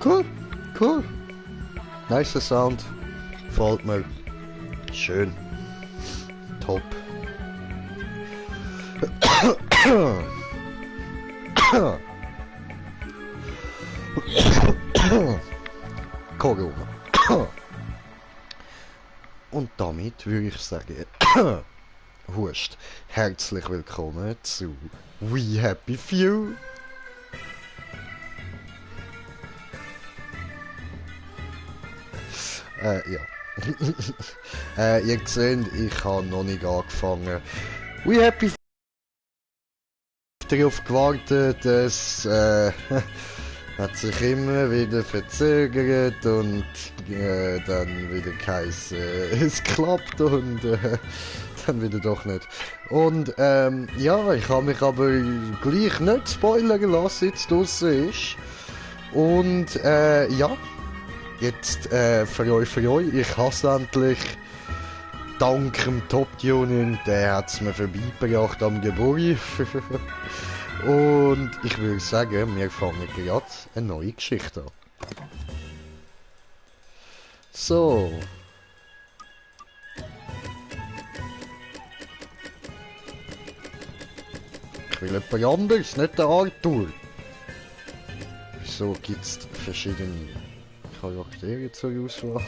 Cool, cool. Nice Sound. Gefällt mir. Schön. Top. Corona. Und damit würde ich sagen, Hust, herzlich willkommen zu We Happy Few. Ja. Ihr seht, ich habe noch nicht angefangen. We Happy Few. Darauf gewartet, es hat sich immer wieder verzögert und dann wieder geheißen, es klappt und dann wieder doch nicht. Und ja, ich habe mich aber gleich nicht spoilern lassen, jetzt draussen ist. Und ja, jetzt für euch, ich hasse endlich. Dank dem Top-Tuning, der hat es mir vorbeigebracht am Geburt. Und ich würde sagen, wir fangen gerade eine neue Geschichte an. So. Ich will jemand anderes, nicht der Arthur. Wieso gibt es verschiedene Charaktere zur Auswahl?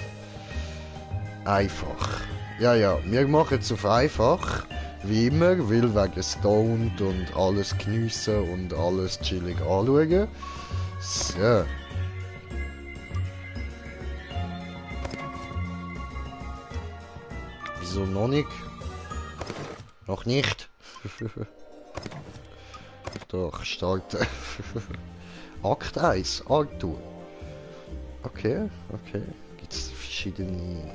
Einfach. Ja, ja, wir machen es auf einfach. Wie immer, weil wegen Stoned und alles geniessen und alles chillig anschauen. So. Wieso noch nicht? Noch nicht? Doch, starten. Akt 1, Arthur. Okay, okay. Gibt es verschiedene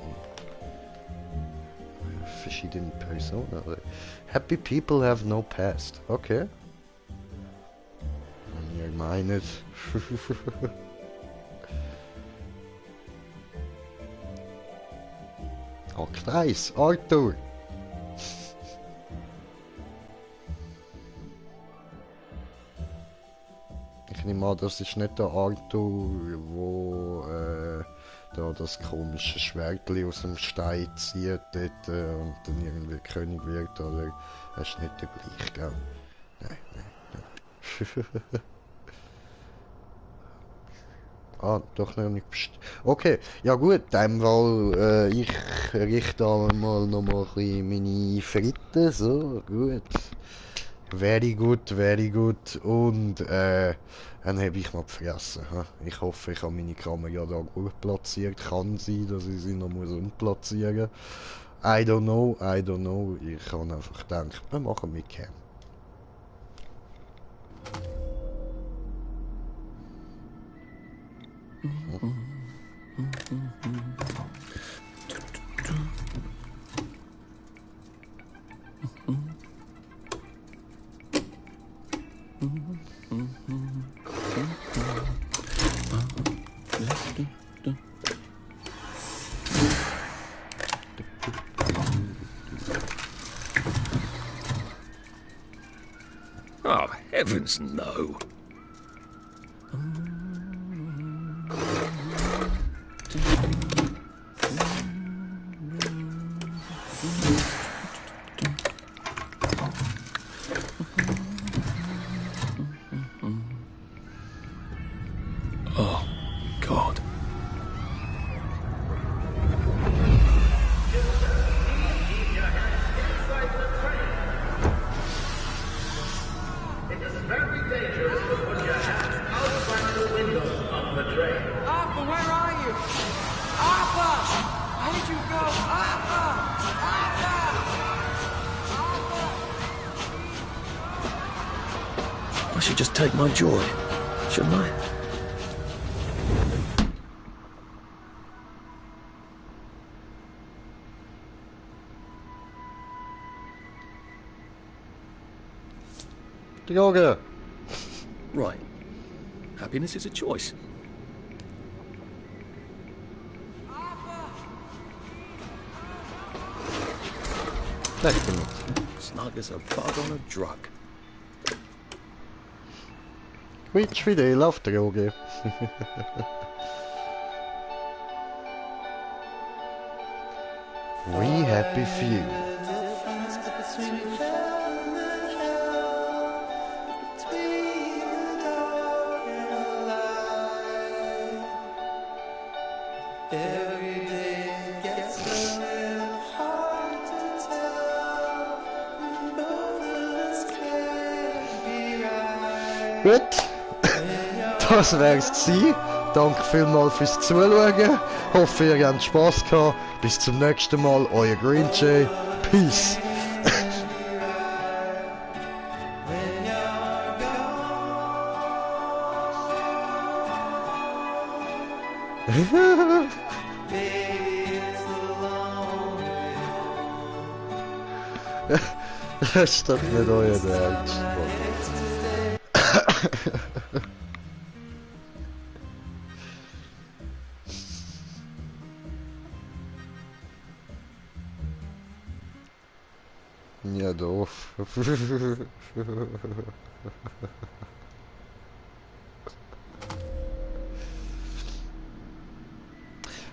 Personen? Happy people have no past. Okay. Ihr meinet. Akt 1, Arthur. Ich nehme an, das ist nicht der Arthur, wo da das komische Schwertli aus dem Stein zieht dort, und dann irgendwie König wird, oder? Das ist nicht der gleiche, gell? Nein, nein. Ah, doch noch nicht. Okay, ja gut, in dem Fall, ich richte mal noch mal ein bisschen meine Fritten, so, gut. Very good. Und, dann habe ich mal gefressen. Ich hoffe, ich habe meine Kamera da gut platziert. Kann sein, dass ich sie noch muss umplatzieren muss. I don't know. Ich habe einfach gedacht, wir machen mit Cam. Oh, heavens no. Oh, God. It is very dangerous to I should just take my joy, shouldn't I? Droge. Right. Happiness is a choice. Lekker niet. Snug as a bug on a drug. Which video love Droge. We happy few. Gut, das wär's gewesen. Danke vielmals fürs Zuschauen. Hoffe, ihr habt Spass gehabt. Bis zum nächsten Mal, euer Green Jay. Peace. Das ist doch nicht euer Ernst. Ja, doof. Das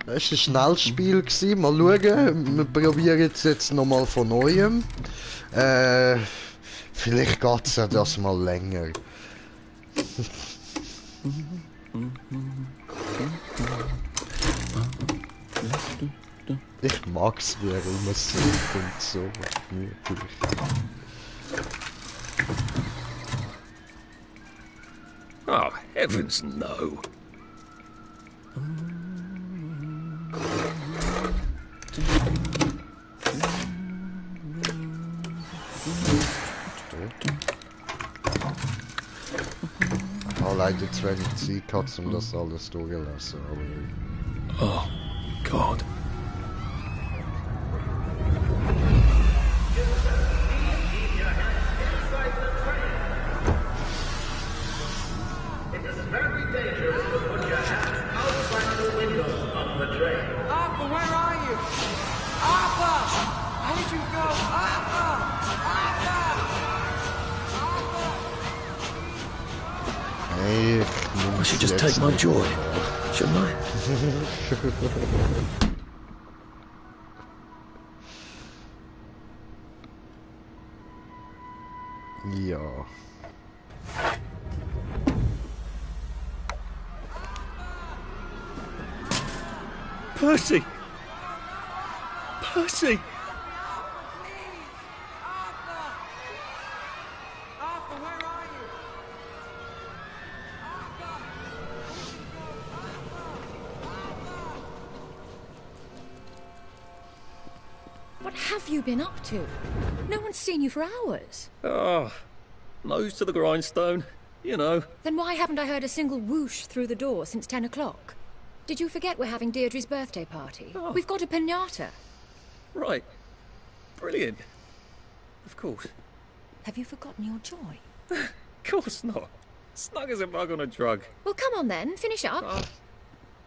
war ein schnelles Spiel. Mal schauen. Wir probieren es jetzt nochmal von neuem. Vielleicht geht es ja das mal länger. Ich mag's, wie er immer singt und so gemütlich. Oh, heavens no. Ich habe leider zu wenig Zeit gehabt, um das alles durchzulassen, aber... Oh, God. I should just take my joy, shouldn't I? Ja. Percy! Percy! What have you been up to? No one's seen you for hours. Oh, nose to the grindstone, you know. Then why haven't I heard a single whoosh through the door since 10 o'clock? Did you forget we're having Deirdre's birthday party? Oh. We've got a piñata. Right. Brilliant. Of course. Have you forgotten your joy? Of course not. Snug as a bug on a drug. Well, come on then, finish up.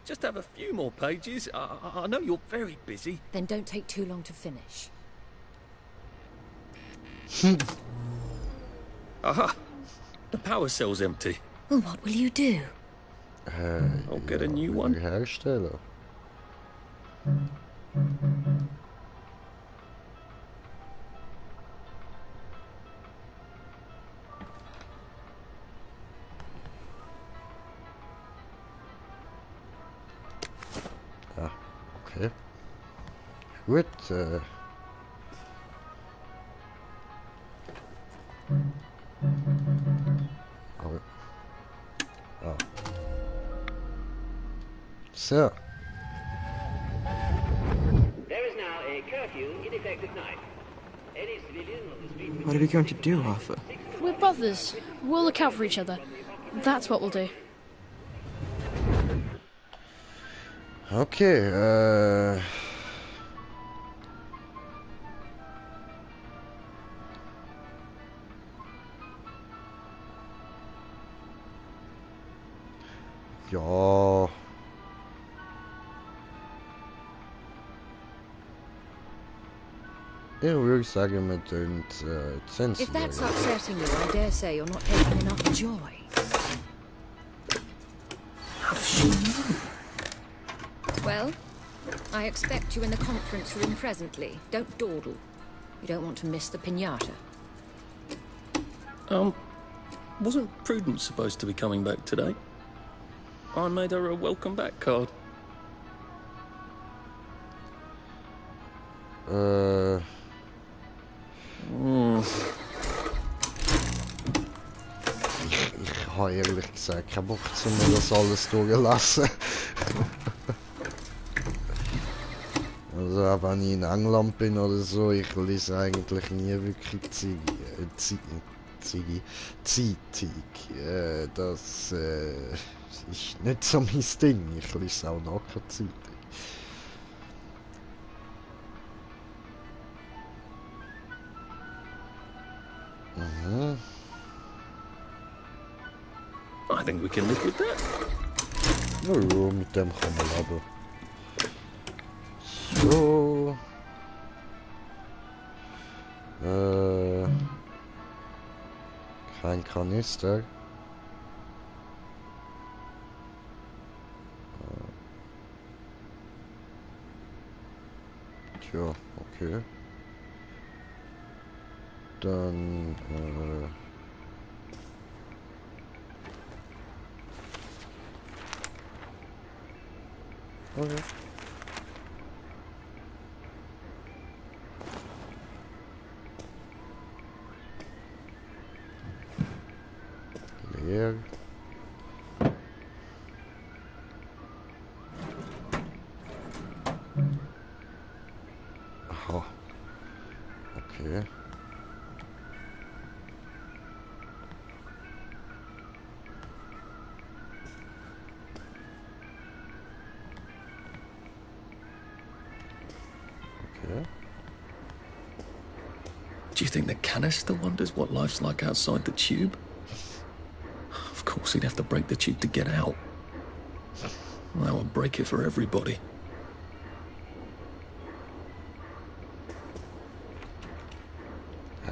Just have a few more pages. I know you're very busy. Then don't take too long to finish. Aha! The power cell's empty. Well, what will you do? I'll get a new one. Hersteller. Ah, okay. Gut, aber... Ah. So. There is now a curfew in effect at night. What are we going to do, Arthur? We're brothers. We'll look out for each other. That's what we'll do. Okay, ja. Ich würde sagen, wir tun If that's zensieren. upsetting you, I dare say you're not taking enough joy. How does she know? Well, I expect you in the conference room presently. Don't dawdle. You don't want to miss the piñata. Wasn't Prudence supposed to be coming back today? I made her a welcome back card. Ich habe ehrlich gesagt keinen Bock, mir das alles durchlassen. Also auch wenn ich in England bin oder so, ich lese eigentlich nie wirklich Zeitung. Das ist nicht so mein Ding. Ich lese auch noch keine Zeitung. Mhm. I think we can live with that. Ja, ja, mit dem kann man leben. So. Kein Kanister. Tja, okay. Dann, okay. Leer. Aha. Okay. Okay. Do you think the canister wonders what life's like outside the tube? Of course, he'd have to break the tube to get out. That would break it for everybody.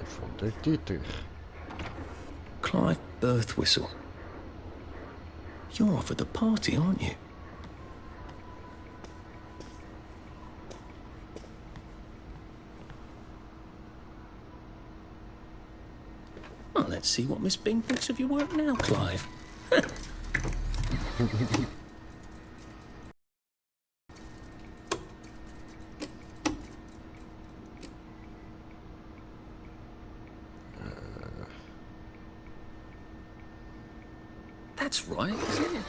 Von der Dietrich. Clive Birth Whistle. You're off at the party, aren't you? Well, let's see what Miss Bing thinks of your work now, Clive. That's right, isn't it?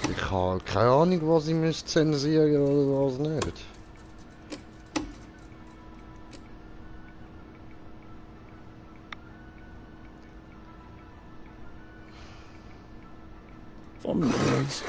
Ich habe keine Ahnung, was ich muss zensieren oder was nicht. Fond memories.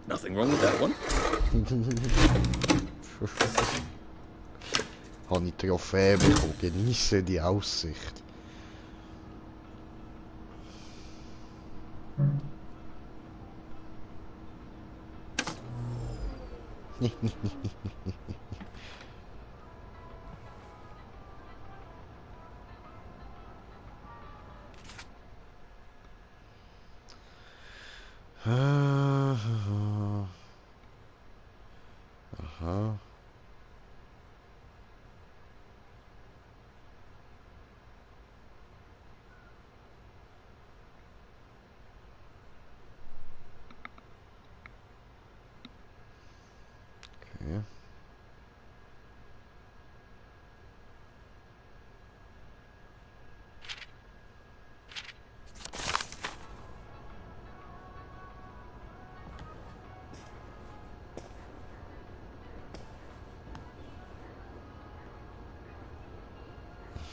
Nothing wrong with that one. Habe ich Trophäe bekommen. Genieße die Aussicht. Aha.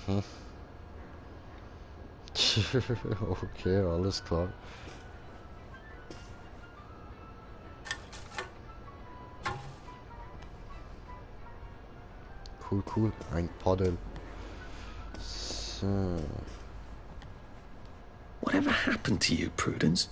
Mhm. Okay, alles klar. Cool, cool. Ein Paddel. So. Whatever happened to you, Prudence?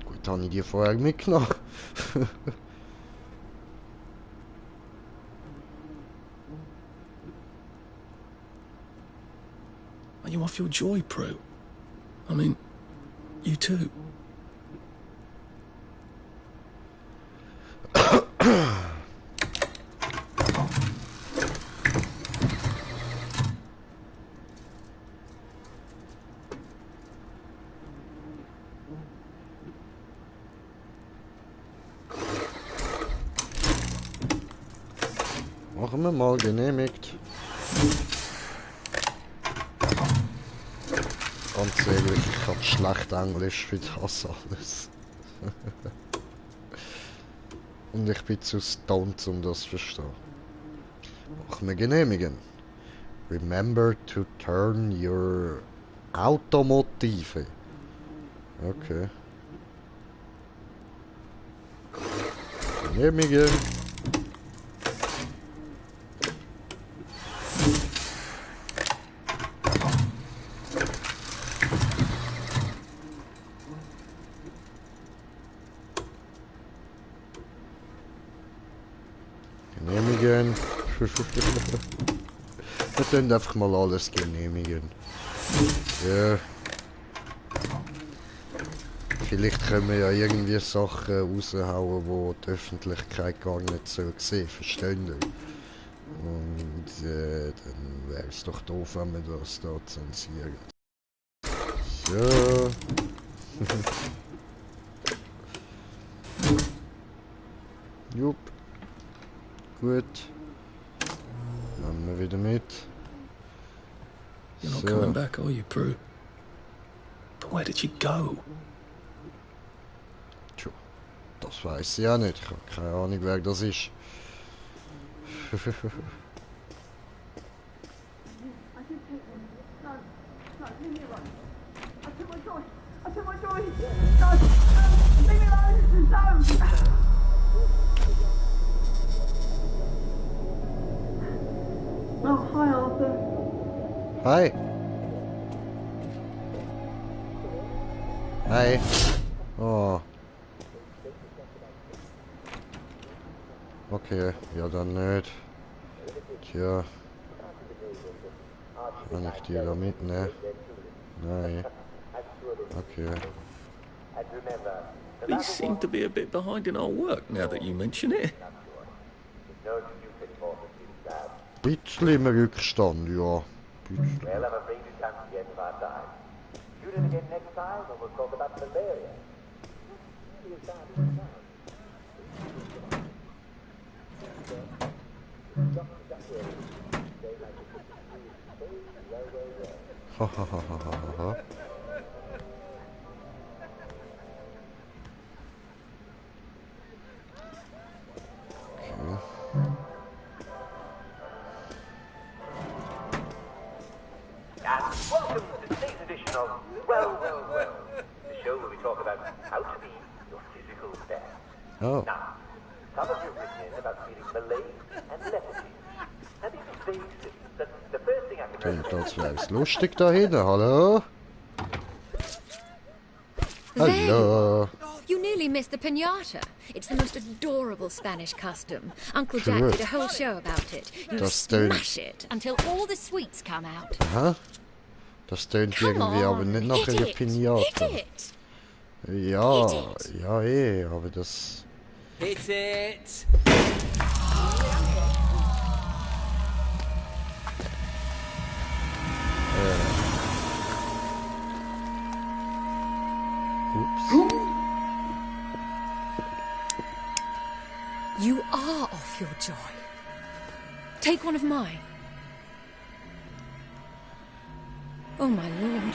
Gut, habe ich die vorher mitgenommen. Are you off your joy, Prue? I mean, you too. Machen wir mal genehmigt. Ganz ehrlich, ich habe schlecht Englisch für das alles. Und ich bin zu stoned, um das zu verstehen. Machen wir genehmigen. Remember to turn your Automotive. Okay. Genehmigen. Genehmigen. Wir können einfach mal alles genehmigen. Ja. Vielleicht können wir ja irgendwie Sachen raushauen, die die Öffentlichkeit gar nicht so sehen, verstehen Sie? Und dann wäre es doch doof, wenn wir das da zensieren. So. Jupp. Gut. Nehmen wir wieder mit. You're not coming back, are you, Prue? But where did she go? Tja, das weiß ich ja nicht. Ich habe keine Ahnung, wer das ist. Hi. Hi. Oh. Okay, ja dann nicht. Tja. Kann ich die da mitnehmen? Nein. Okay. We seem to be a bit behind in our work now that you mention it. Bisschen im Rückstand, ja. Bisschen. Well, I'm afraid you can't see any of our time. Tune in again next time when we'll talk about malaria. Ha ha ha ha ha ha. Okay. And welcome to today's edition of Well, the show where we talk about how to be your physical best. Oh. Now, some of you have written in about feeling malaise and lethargy. And it's basic that the first thing I can Klingt, als wäre es lustig da hinten. Hallo? Hallo? You nearly missed the piñata. It's the most adorable Spanish custom. Uncle Jack did a whole show about it. You smash it until all the sweets come out. Aha. Das tönt Come irgendwie aber on, nicht nach hit einer it, Pinata. hit it. Ja, Hit it. ja eh, aber das... Hit it! Ups. You are off your joy. Take one of mine. Oh my lord.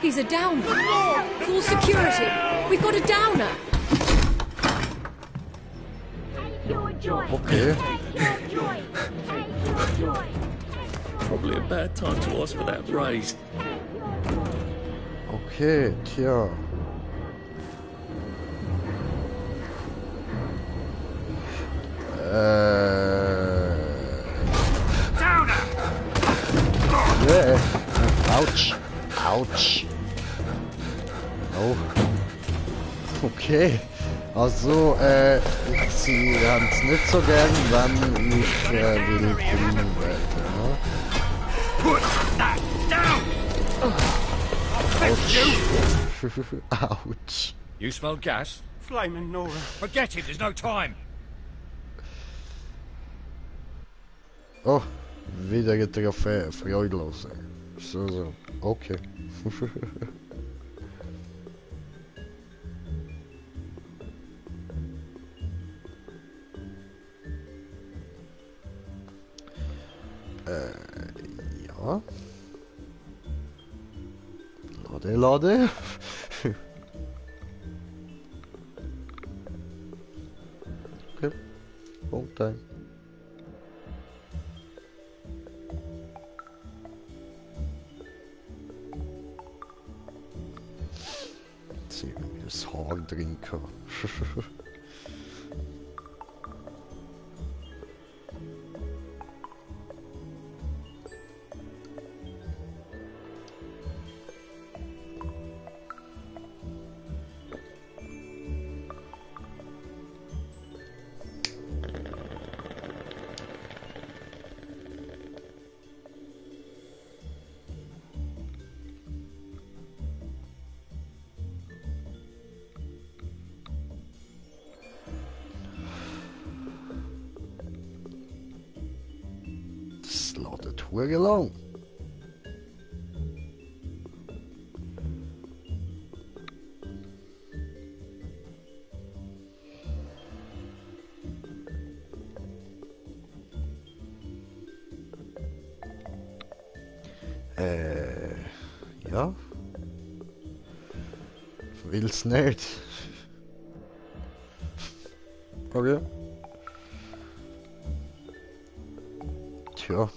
He's a downer. Call security. We've got a downer. Okay. Probably a bad time to ask for that raise. Okay, tja. Yeah. Ouch. Ouch. Oh. Okay. Also, sie haben es nicht so gern, wenn ich will filmen werde. Put that down! Ouch. Ouch. You smell gas? Flaming Nora. Forget it, there's no time. Oh, wieder geht der Freude los. So. Okay. Ja. Lade. Okay. Punkt ein. Jetzt irgendwie das Haar trinken. Das ladet hure lang. Ja. Will's nicht. Okay. Tja.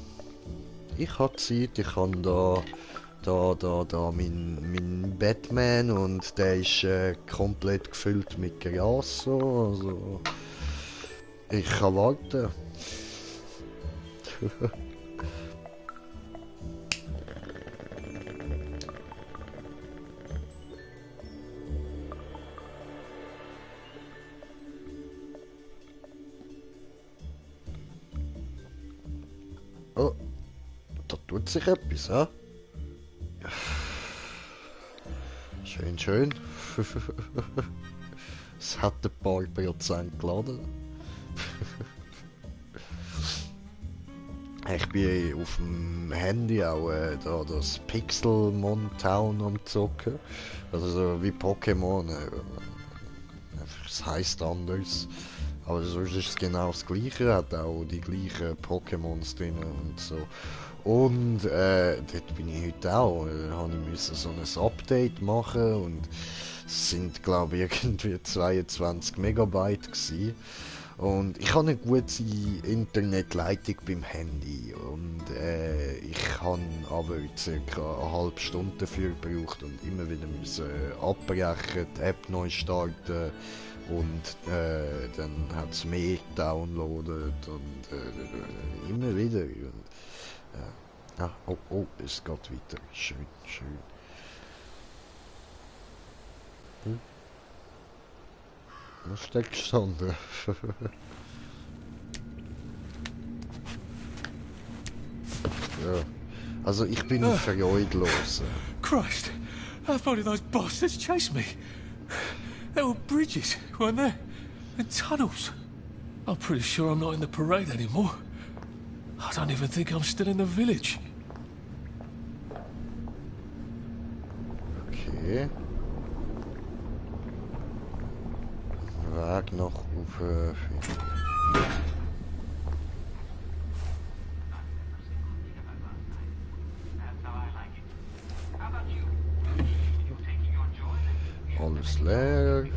Ich habe Zeit, ich kann da mein Batman und der ist komplett gefüllt mit Gras, so, also ich kann warten. Oh, da tut sich etwas, hä? Schön. Es hat ein paar Prozent geladen. Ich bin auf dem Handy auch da das Pixel Town am zocken. Also so wie Pokémon. Es heisst anders. Aber sonst ist es genau das gleiche, hat auch die gleichen Pokémons drin und so. Und dort bin ich heute auch, habe ich müssen so ein Update machen und es sind glaube ich irgendwie 22 Megabyte gewesen. Und ich habe eine gute Internetleitung beim Handy und ich habe aber ca. eine halbe Stunde dafür gebraucht und immer wieder müssen abbrechen, die App neu starten und dann hat es mehr downloadet und immer wieder. Und, ja, oh, es geht weiter. Schön. Was ist da gestanden? Ja, also ich bin freudlos. Christ, how far did those bastards chase me? There were bridges, weren't there? And tunnels. I'm pretty sure I'm not in the parade anymore. I don't even think I'm still in the village. Okay. Weg noch auf... ist leer.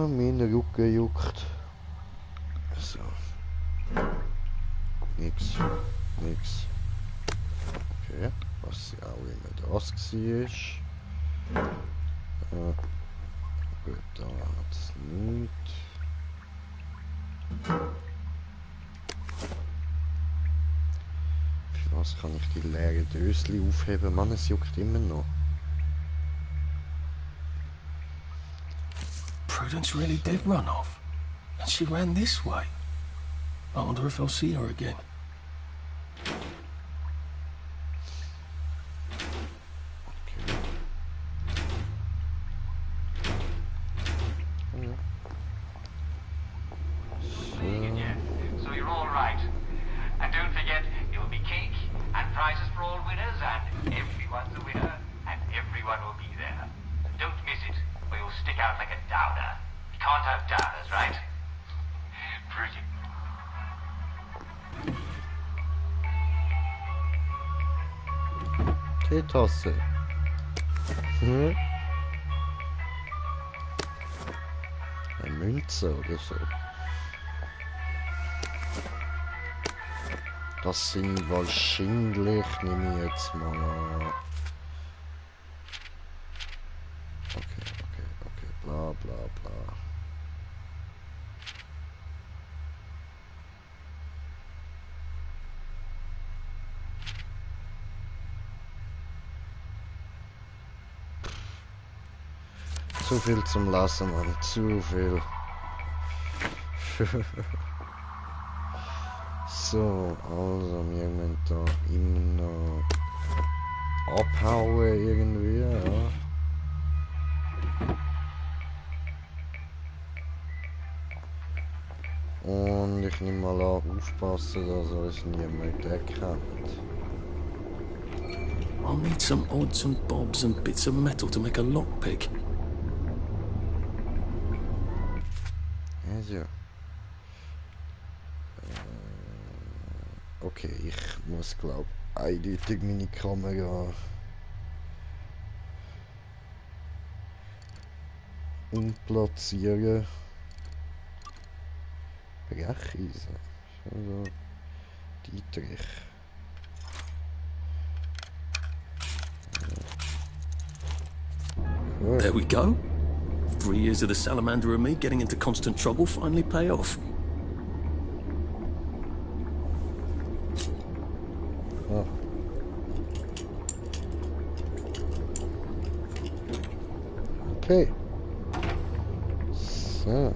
Mein Rücken juckt. So. Nix. Okay, was ja auch immer das war. Gut, da hat es nichts. Für was kann ich die leeren Dösli aufheben? Mann, es juckt immer noch. Prudence really did run off. And she ran this way. I wonder if I'll see her again. So you're all right. And don't forget, there will be cake and prizes for all winners, and everyone's a winner, and everyone will be there. Don't miss it, or you'll stick out like a downer. You can't have downers, right? Brilliant. Teetasse. Hm? Eine Münze oder so. Das sind wahrscheinlich, nehme ich jetzt mal an. Okay, bla bla bla. Zu viel zum Lassen, Mann, zu viel. So, also wir müssen da immer noch abhauen irgendwie, ja. Und ich nehme mal an, aufpassen, dass uns niemand erkennt. I'll need some odds and bobs and bits of metal to make a lockpick. Also. Okay, ich muss glaube eindeutig meine Kamera umplatzieren. Brecheisen. Also, Dietrich. Cool. There we go. 3 years of the salamander and me getting into constant trouble finally pay off. Oh. Okay. So.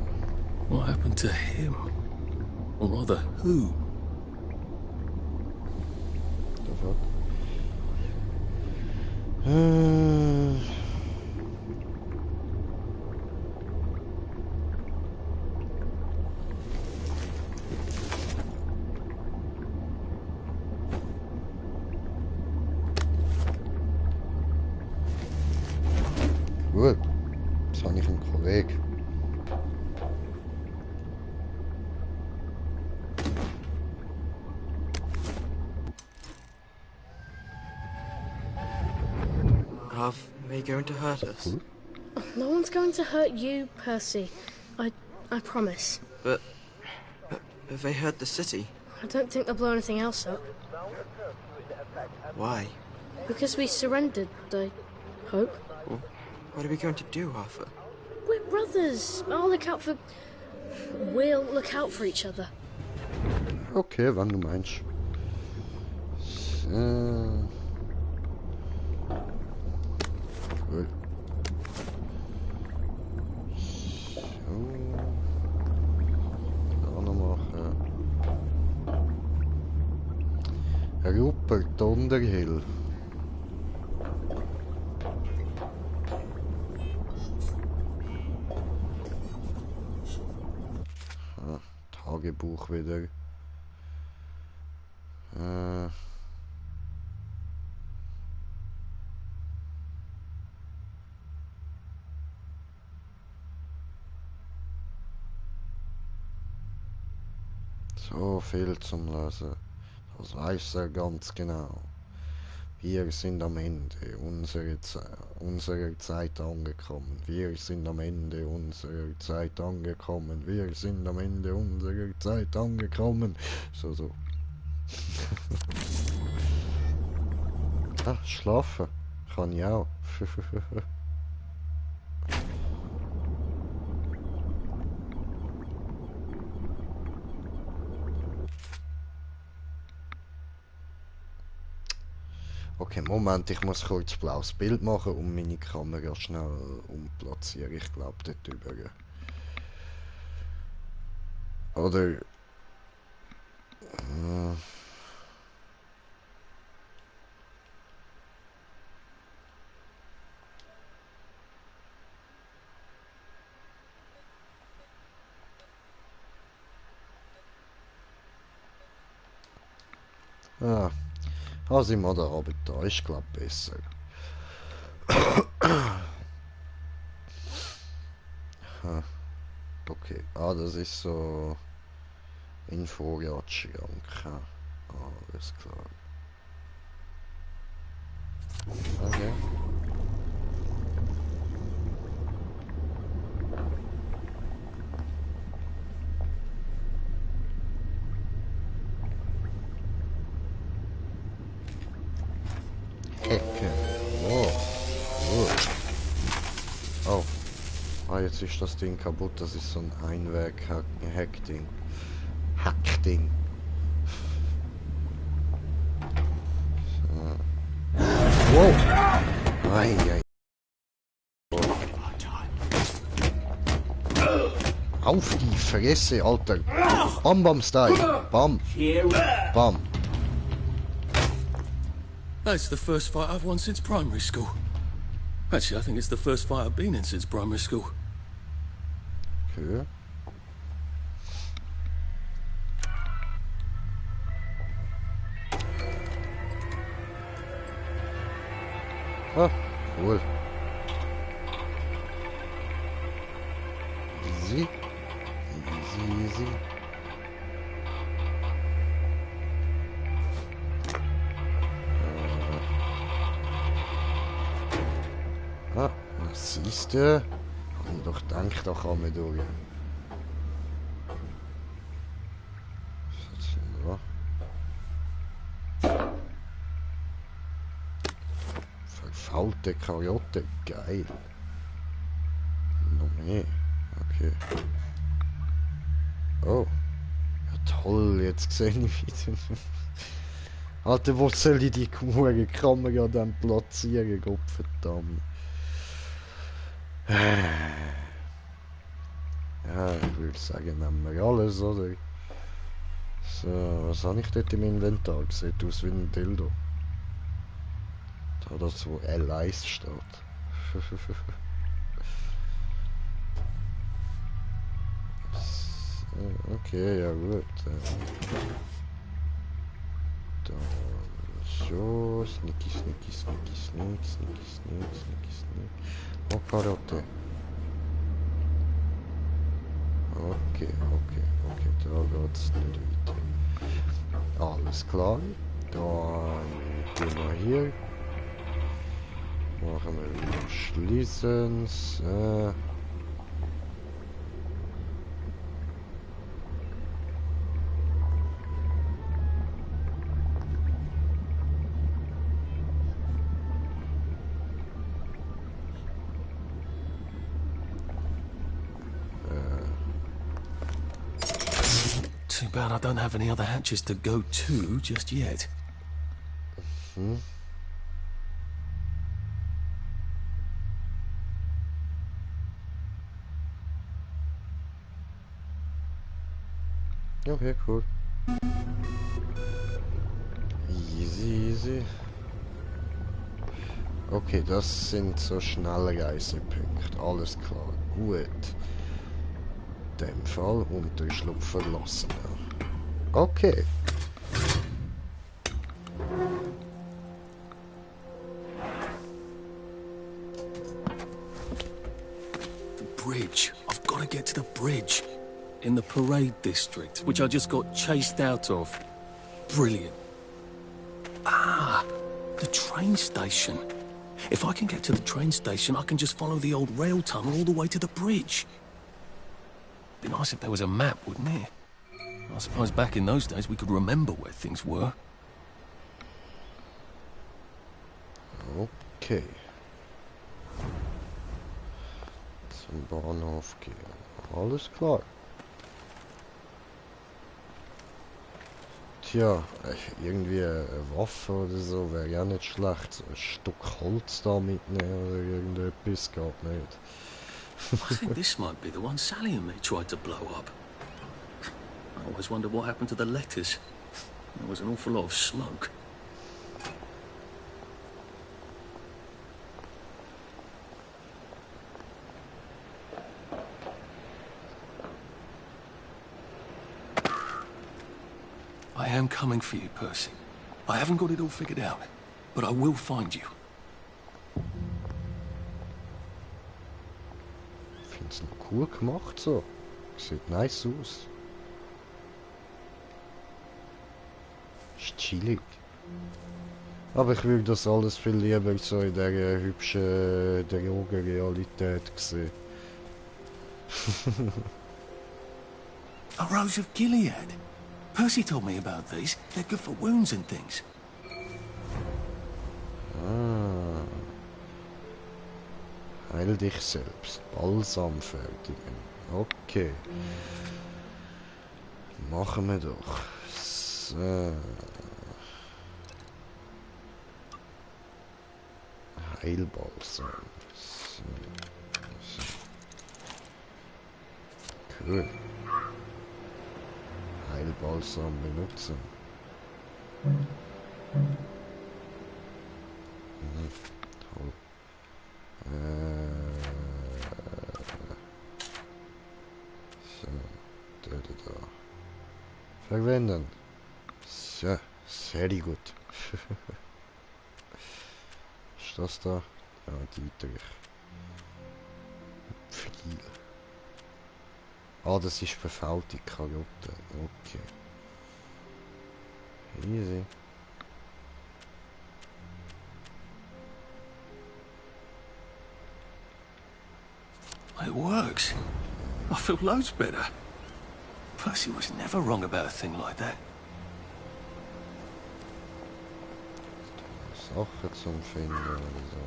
What happened to him? Or rather, who? The fuck? Gut. Das habe ich einen Kollegen. Are they going to hurt us? No one's going to hurt you, Percy. I promise. But have they hurt the city? I don't think they'll blow anything else up. Why? Because we surrendered, I hope. Well, what are we going to do, Arthur? We're brothers. We'll look out for each other. Okay, wann du meinst. So. Cool. So. Da noch machen. Rupert Underhill. Tagebuch wieder. So viel zum Lesen. Das weiß er ganz genau. Wir sind am Ende unserer Zeit angekommen. Wir sind am Ende unserer Zeit angekommen. Wir sind am Ende unserer Zeit angekommen. So. Ah, schlafen. Kann ich auch. Okay, Moment, ich muss kurz ein blaues Bild machen und meine Kamera schnell umplatzieren. Ich glaube, dort drüber. Oder... sind wir da aber da, ist glaube besser. Okay, das ist so ein Vorratsschrank. Alles klar. Okay. Hecke. Oh. Jetzt ist das Ding kaputt. Das ist so ein Einweg-Hack-Ding. Hack-Ding. So. Wow. Ei. Auf die Fresse, Alter. Bam, bam, Style. Bam. Bam. That's the first fight I've won since primary school. Actually, I think it's the first fight I've been in since primary school. Okay. Ah, cool. Easy. Easy. Was siehst du? Hab ich doch gedacht, da kann man durch. Verfaulte Karotte, geil. Noch mehr. Okay. Oh. Ja toll, jetzt sehe ich wieder. Alter, wo soll ich die Kamera dann platzieren? Gottverdammt. Ja, ich würde sagen, nehmen wir alles, oder? So, was habe ich dort im Inventar? Sieht aus wie ein Dildo. Da das, wo L1 steht. Okay, ja gut. Da, so, sneaky. Oh, Karotte. Okay, da geht's nicht weiter. Alles klar. Dann gehen wir hier. Machen wir wieder Schließens. Too bad I don't have any other hatches to go to just yet. Okay, cool. Easy. Okay, das sind so schnelle Reisepunkte. Alles klar. Gut. In dem Fall Unterschlupf verlassen. Okay. The bridge. I've got to get to the bridge. in the parade district, which I just got chased out of. Brilliant. Ah, the train station. If I can get to the train station, I can just follow the old rail tunnel all the way to the bridge. Be nice if there was a map, wouldn't it? I suppose back in those days we could remember where things were. Okay. Zum Bahnhof gehen. Alles klar. Tja, irgendwie eine Waffe oder so wäre ja nicht schlecht. So ein Stück Holz da mitnehmen oder irgendetwas geht nicht. I think this might be the one Sally and me tried to blow up. I always wondered what happened to the letters. There was an awful lot of smoke. I am coming for you, Percy. I haven't got it all figured out, but I will find you. Ich finde es noch cool gemacht so. Sieht nice aus. Ist chillig. Aber ich würde das alles viel lieber so in dieser hübschen Drogenrealität sehen. A Rose of Gilead. Percy told me about these. They're good for wounds and things. Ah. Heil dich selbst. Balsam fertigen. Okay. Machen wir doch. So. Heilbalsam. So. So. Cool. Heilbalsam benutzen. Toll. So, da. Verwenden. So, sehr gut. Ist das da? Ja, Dietrich. Viel. Ah, das ist verfaulte Karotte. Okay. Easy. It works. I feel loads better. Percy was never wrong about a thing like that. Sachen zum Finden oder so.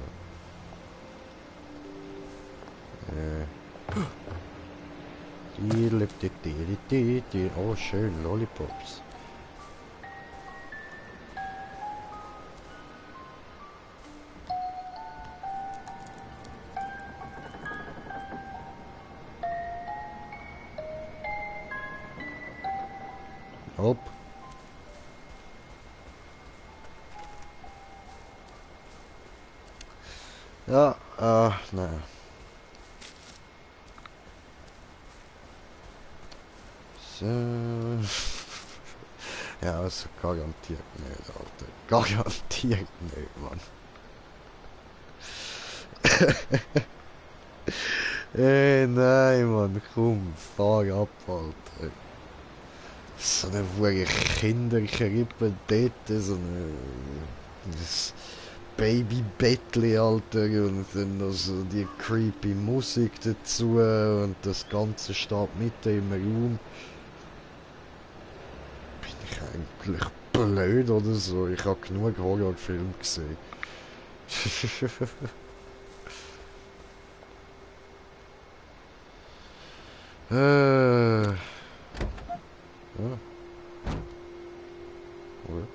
Oh, schön, Lollipops. Hopp. Ja, nein. So. Ja, also garantiert nicht, Alter. Garantiert nicht, Mann. Nein, Mann, komm, fahr ab, Alter. So eine verdammte Kinderkrippe dort, so ein Babybettli, Alter, und dann noch so die creepy Musik dazu und das Ganze steht mitten im Raum. Bin ich eigentlich blöd oder so? Ich habe genug Horrorfilme gesehen. Ja. Oder?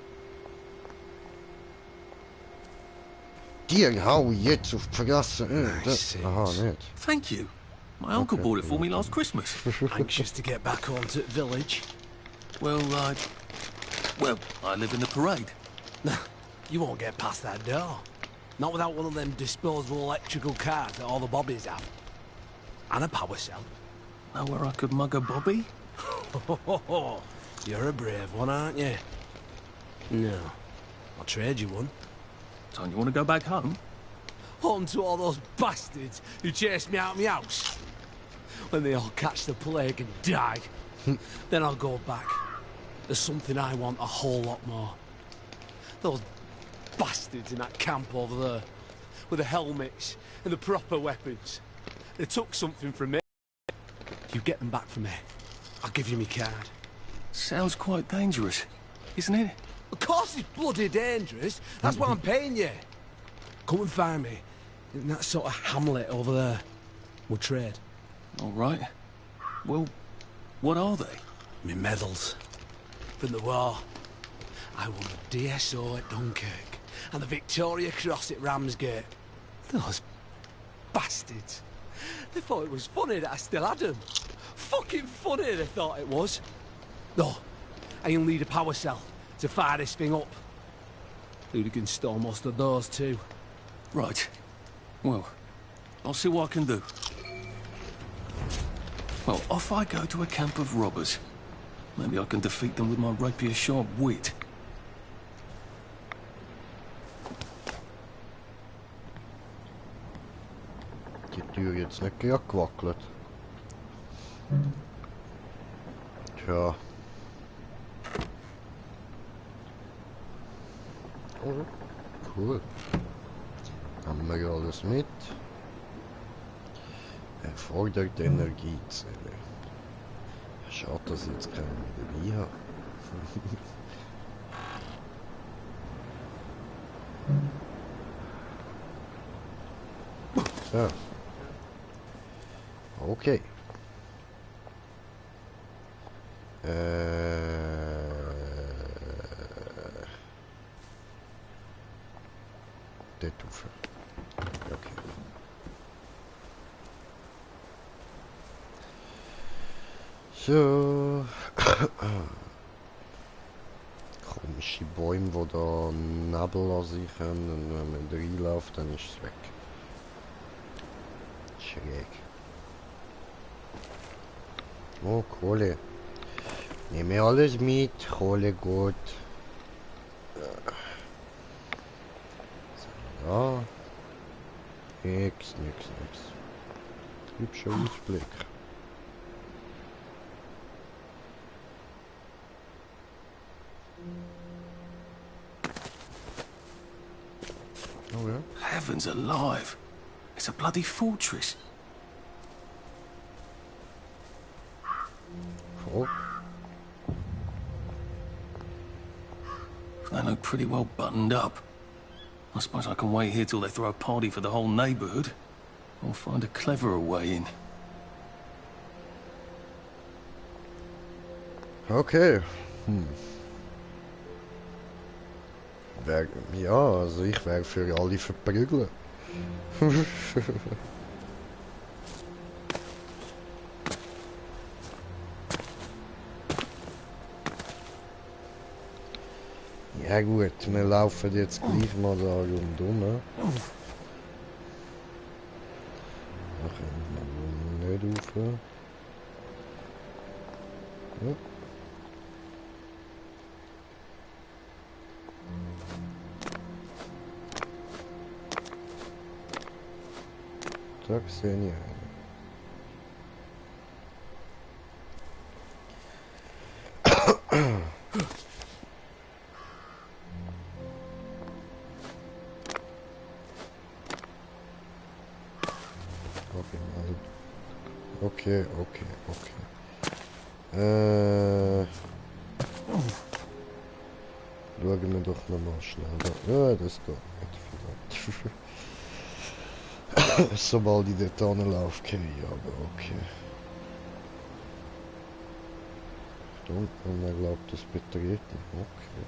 Dir hau jetzt auf die Fresse. Aha, nicht. Thank you. My uncle bought it for me last Christmas. Anxious to get back home to the village? Well, I live in the parade. You won't get past that door. Not without one of them disposable electrical cars that all the bobbies have. And a power cell. Know where I could mug a bobby? You're a brave one, aren't you? No. I'll trade you one. Don't you want to go back home? Home to all those bastards who chased me out of my house. when they all catch the plague and die. Then I'll go back. There's something I want a whole lot more. Those bastards in that camp over there, with the helmets and the proper weapons. They took something from me. You get them back for me. I'll give you my card. Sounds quite dangerous, isn't it? Of course it's bloody dangerous. That's why I'm paying you. Come and find me in that sort of hamlet over there. We'll trade. All right. Well, what are they? Me medals. From the war. I won the DSO at Dunkirk and the Victoria Cross at Ramsgate. Those bastards. They thought it was funny that I still had them. Fucking funny they thought it was. No, I'll need a power cell to fire this thing up. Hooligans stole most of those too. Right. Well, I'll see what I can do. Well, off I go to a camp of robbers. Maybe I can defeat them with my rapier-sharp wit. Die Tür jetzt nicht gewackelt. Tja. Oh, cool. Haben wir ja alles mit. Erfordert Energiezelle. Schade, dass ich jetzt keine dabei habe. So. Okay. Dort rauf. Okay. So. Komische Bäume, die da Nebel an sich haben, und wenn man reinläuft, dann ist es weg. Schräg. Oh, Kohle. Nehme alles mit, Kohle gut. So, ja. Nix. Hübscher Ausblick. Oh ja. Heavens alive. It's a bloody fortress. Oh. They look pretty well buttoned up. I suppose I can wait here till they throw a party for the whole neighborhood. Or find a cleverer way in. Okay. Ja, also ich wäre für alle verprügeln. Ja gut, wir laufen jetzt gleich mal da rundum. Da können wir nicht rauf. Ja. Da sehe ich einen. Okay. Schauen wir doch nochmal schnell. Ja, das geht nicht vielleicht. Sobald ich dort hinlaufe, okay, aber okay. Da unten, er glaubt, das betreten. Okay.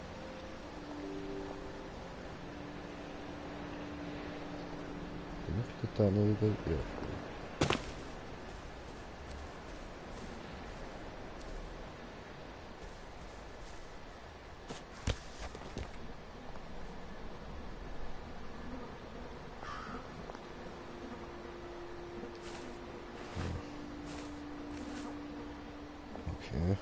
Bin ich dort wieder? Ja. Okay.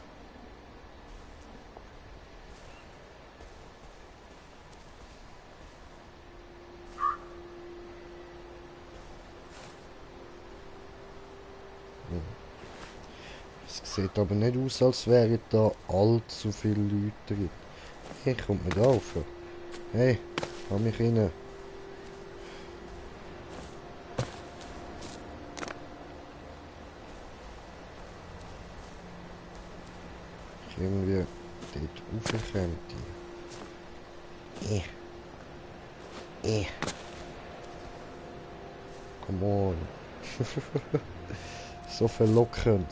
Es sieht aber nicht aus, als wären da allzu viele Leute drin. Hey, kommt mir da rauf. Hey, komm mich rein. Ich irgendwie dort rauf könnte. Come on. So verlockend.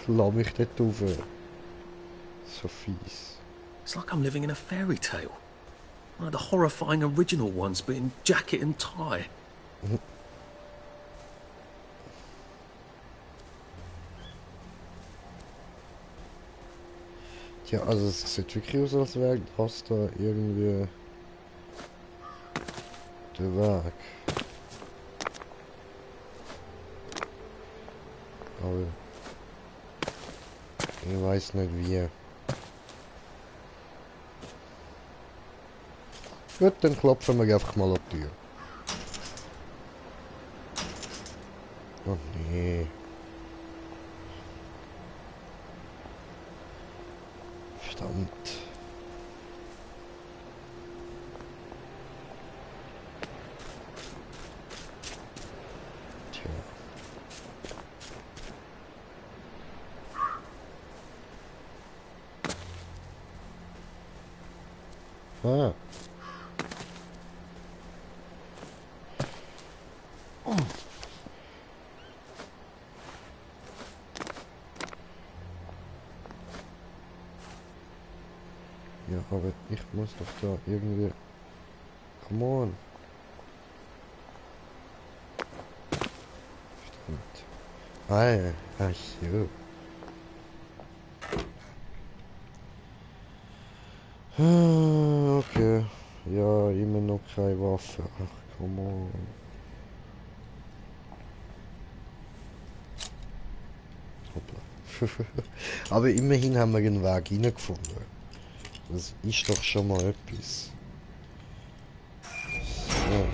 Lass mich dort rauf. So fies. It's like I'm living in a fairy tale. One of the horrifying original ones, but in jacket and tie. Tja, also es sieht wirklich aus, als wäre das da irgendwie der Weg. Aber ich weiß nicht wie. Gut, dann klopfen wir einfach mal an die Tür. Oh nee. Verdammt. Tja. Ah. Ja, aber ich muss doch da irgendwie... Come on. Stimmt. Ah ja, ach so. Okay. Ja, immer noch keine Waffe. Ach, come on. Hoppla. Aber immerhin haben wir einen Weg reingefunden. Das ist doch schon mal etwas. So.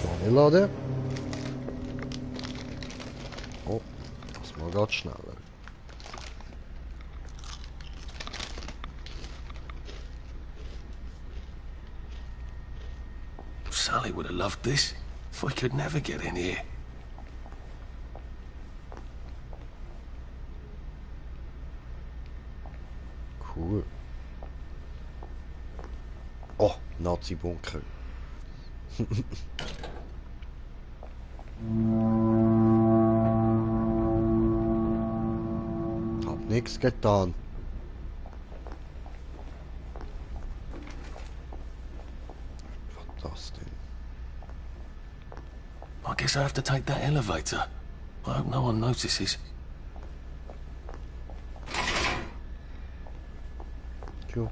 Vorne laden. Oh, das mal ganz schneller. Sally would have loved this. We could never get in here. Cool. Oh, Nazi-Bunker. Hab nichts getan. Was das denn? I guess I have to take that elevator. I hope no one notices. Cool.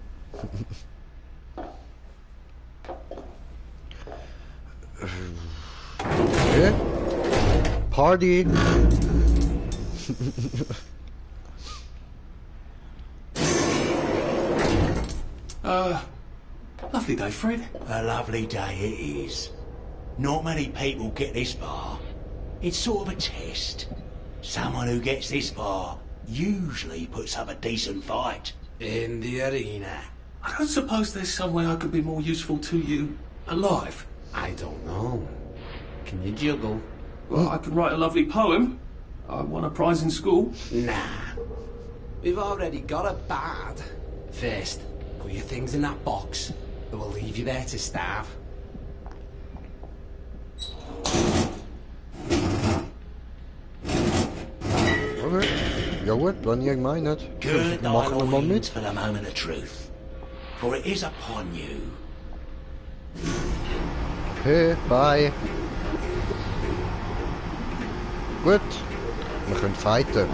Okay. Party. Lovely day, Fred. A lovely day it is. Not many people get this far. It's sort of a test. Someone who gets this far usually puts up a decent fight. In the arena. I don't suppose there's some way I could be more useful to you alive. I don't know. Can you juggle? Well, I could write a lovely poem. I won a prize in school. Nah. We've already got a bard. First, put your things in that box. Or we'll leave you there to starve. Okay. Ja gut, wenn ihr gemeint. Good Machen wir mal mit. for the moment of truth. For it is upon you. Okay, bye. Gut. Wir können fighten.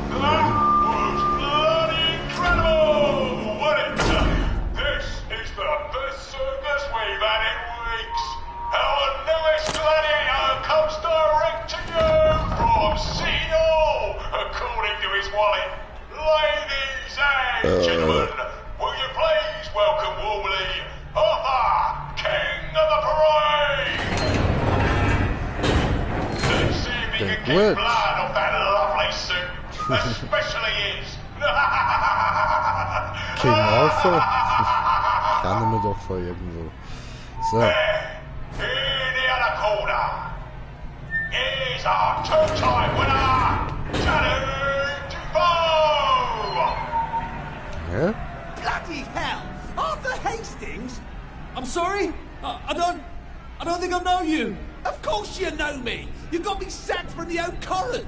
Ladies and gentlemen, will you please welcome warmly Arthur, King of the Parade! Let's see if he can keep blood off especially his. King Arthur? Kennen wir doch von irgendwo. So. In the other corner, here's our two-time winner, Johnny Defoe! Yeah? Bloody hell! Arthur Hastings? I'm sorry? I don't think I know you. Of course you know me. You got me sacked from the Old Current.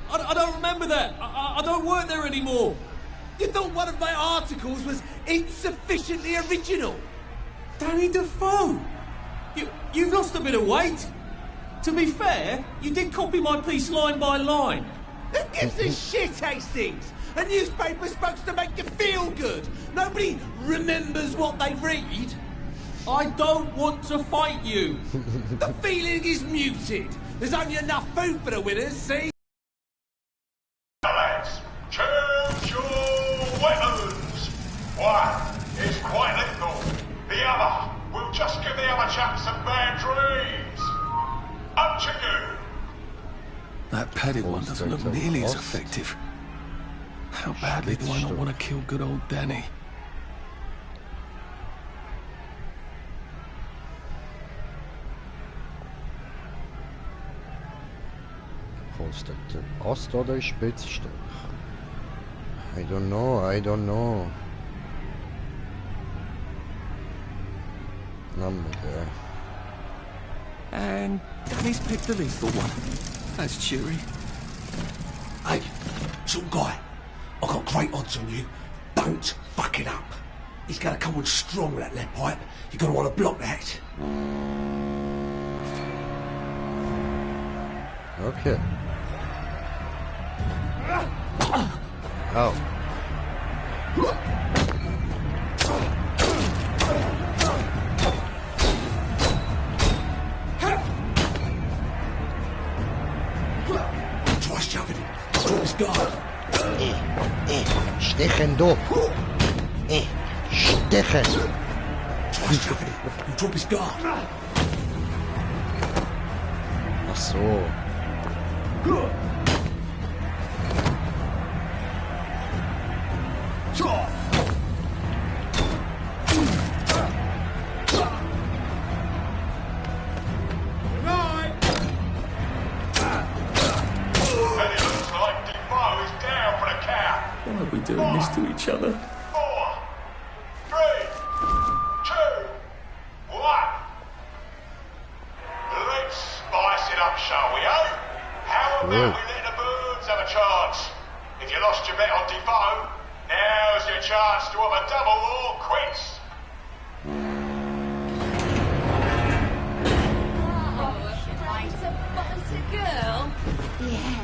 I don't remember that. I don't work there anymore. You thought one of my articles was insufficiently original? Danny Defoe. You've lost a bit of weight. To be fair, you did copy my piece line by line. Who gives a shit, Hastings? A newspaper's supposed to make you feel good. Nobody remembers what they read. I don't want to fight you. The feeling is muted. There's only enough food for the winners, see? Lads, choose your weapons. One is quite lethal. The other will just give the other chap some bad dreams. Up to you. That padded one doesn't look nearly as effective. How badly do I not want to kill good old Danny? Kostet der Ast oder ein Spitzstock? I don't know. Nehmen wir den. And Danny's picked the lethal one. That's cheery. Hey, some guy. I've got great odds on you. Don't fuck it up. He's gonna come on strong with that lead pipe. You're gonna want to block that. Okay. Oh. Try shoving him. Drop his guard. Stechen du. Stechen. Try shoving him. Drop his guard. Ach so. Why are we doing this to each other? 4, 3, 2, 1. Let's spice it up, shall we, eh? How about we let the birds have a chance? If you lost your bet on Defoe, now's your chance to have a double or quits. Right, a bossy girl. Yeah,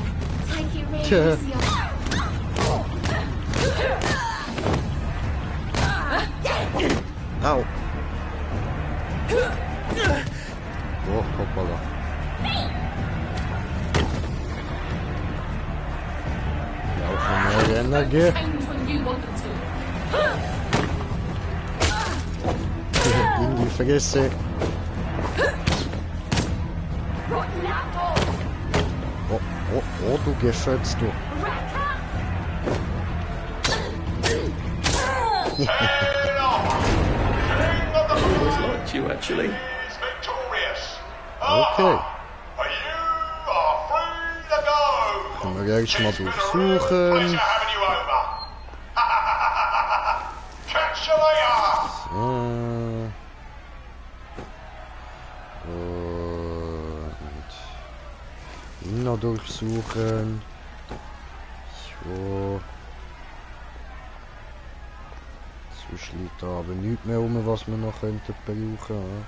take it really easy on. Au. Oh, hoppala. Ja, auch noch mehr Energie. Irgendwie vergesse. Oh, du Gefätzt, du. Always liked you, actually. Is victorious. Okay. You are free to go. Können wir gleich mal Pleasure durchsuchen. having you over. Catch you later. So. Und ihn noch durchsuchen. So. Sonst liegt da aber nichts mehr rum, was wir noch könnten brauchen.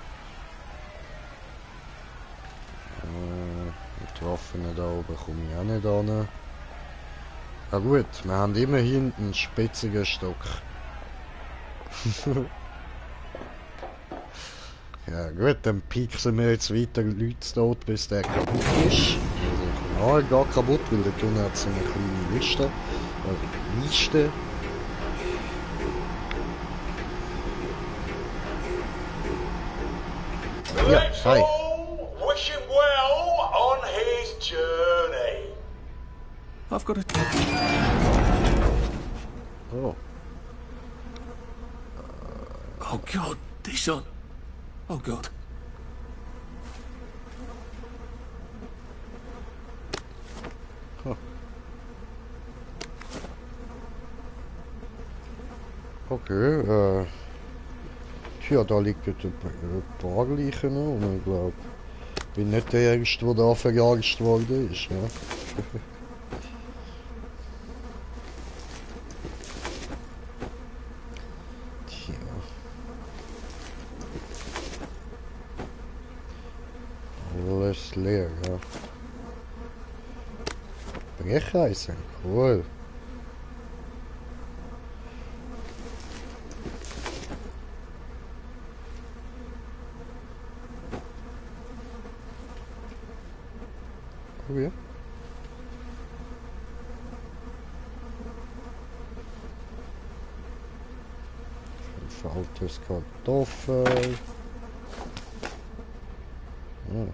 Mit Waffen da oben komme ich auch nicht an. Na gut, wir haben immerhin einen spitzigen Stock. Ja gut, dann pieksen wir jetzt weiter Leute tot, bis der kaputt ist. Also, gar kaputt, weil der Tunnel hat so eine kleine Liste. Liste. Ja, hi. Wish him well on his journey. I've got a... Oh. Oh God, these aren't... Oh God. Huh. Okay, tja, da liegt ein paar Leichen noch und ich glaube, ich bin nicht der Erste, der da verjagt worden ist, ja. Tja. Alles leer, ja. Brecheisen, cool. Oh ja. Veraltes Kartoffel. Ja.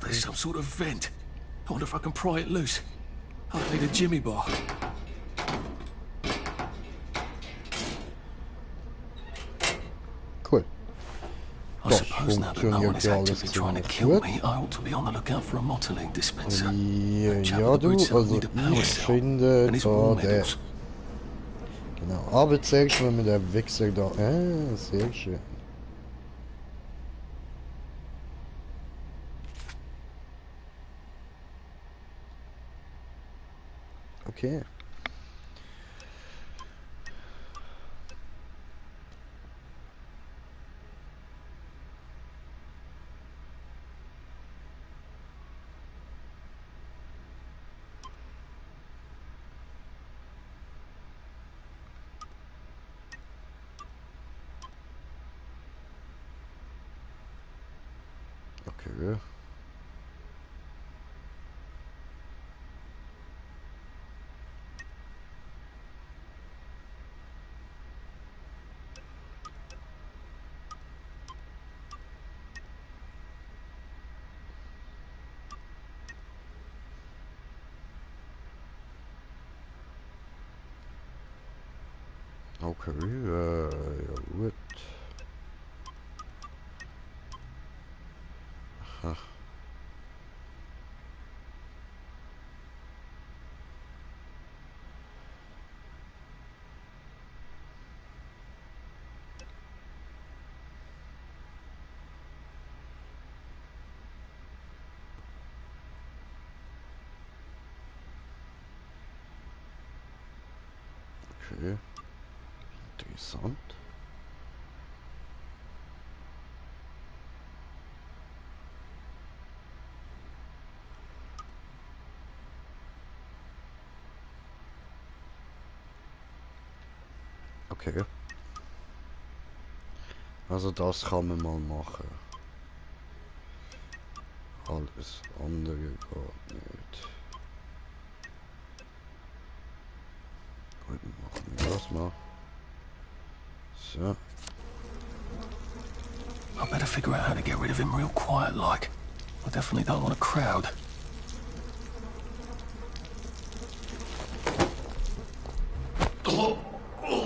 There's some sort of vent. I wonder if I can pry it loose. I'll need a Jimmy bar. Cool. I suppose now that no one is actively trying to kill me, I ought to be on the lookout for a Mottling dispenser. Ja, du, also ich finde da der... Genau, aber zuerst wenn wir den Wichser da... sehr schön. Okay. Okay. Okay, ja gut. Aha. Okay. Interessant. Okay. Also das kann man mal machen. Alles andere geht nicht. Gut, machen wir das mal. So. I better figure out how to get rid of him real quiet like. I definitely don't want a crowd.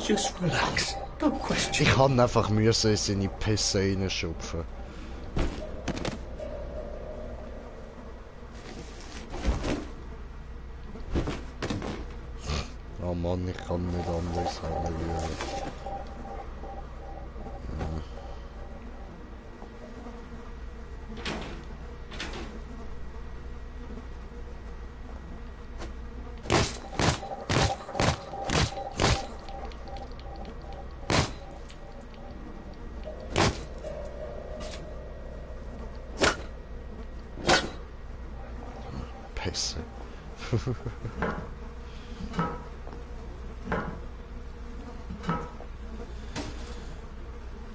Just relax. Don't question. Ich kann einfach müssen in seine Pisse reinschupfen. Oh Mann, ich kann nicht anders sagen. Pisse.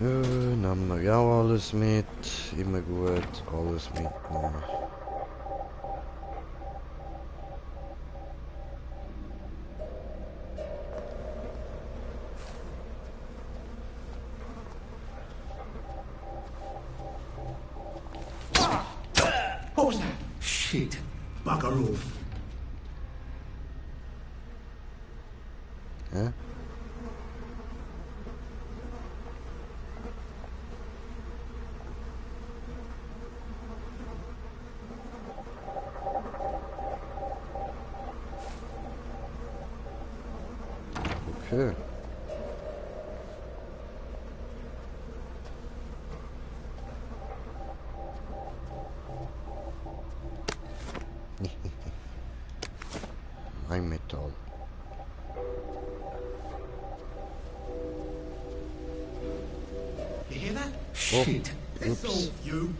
Nehmen wir auch alles mit. Immer gut, alles mitnehmen. bugger off. Hä? Okay. Ein Metall. You hear that? Shit. Piss off, you.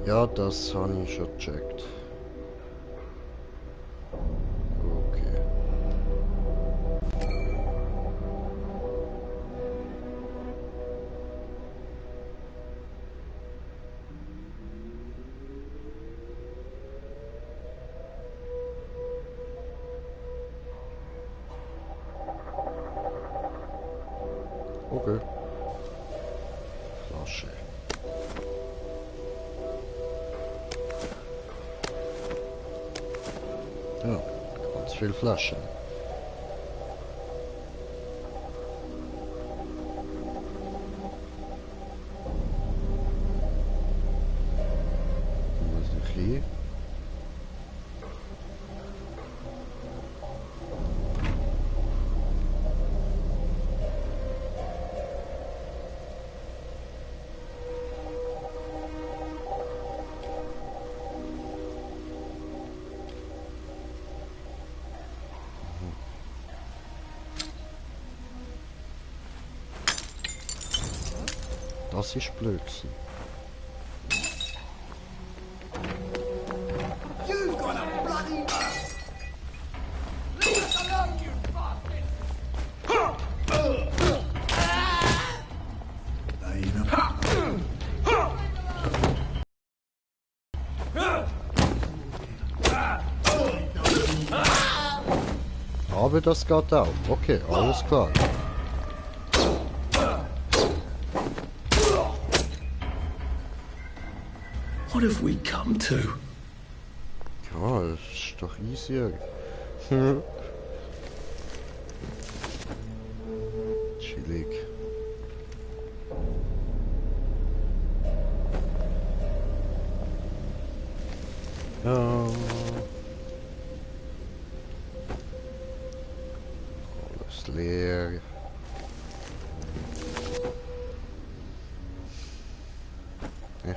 Ja, das habe ich schon gecheckt. Okay. Okay. Flasche. Ja, ganz viel Flaschen. Was ist hier? Das ist Blödsinn. You've got a bloody... Leave us alone, you bastard! Aber das geht auch. Okay, alles klar. What have we come to? Ja, das ist doch easy. Chillig. Ja. Alles leer. Ja.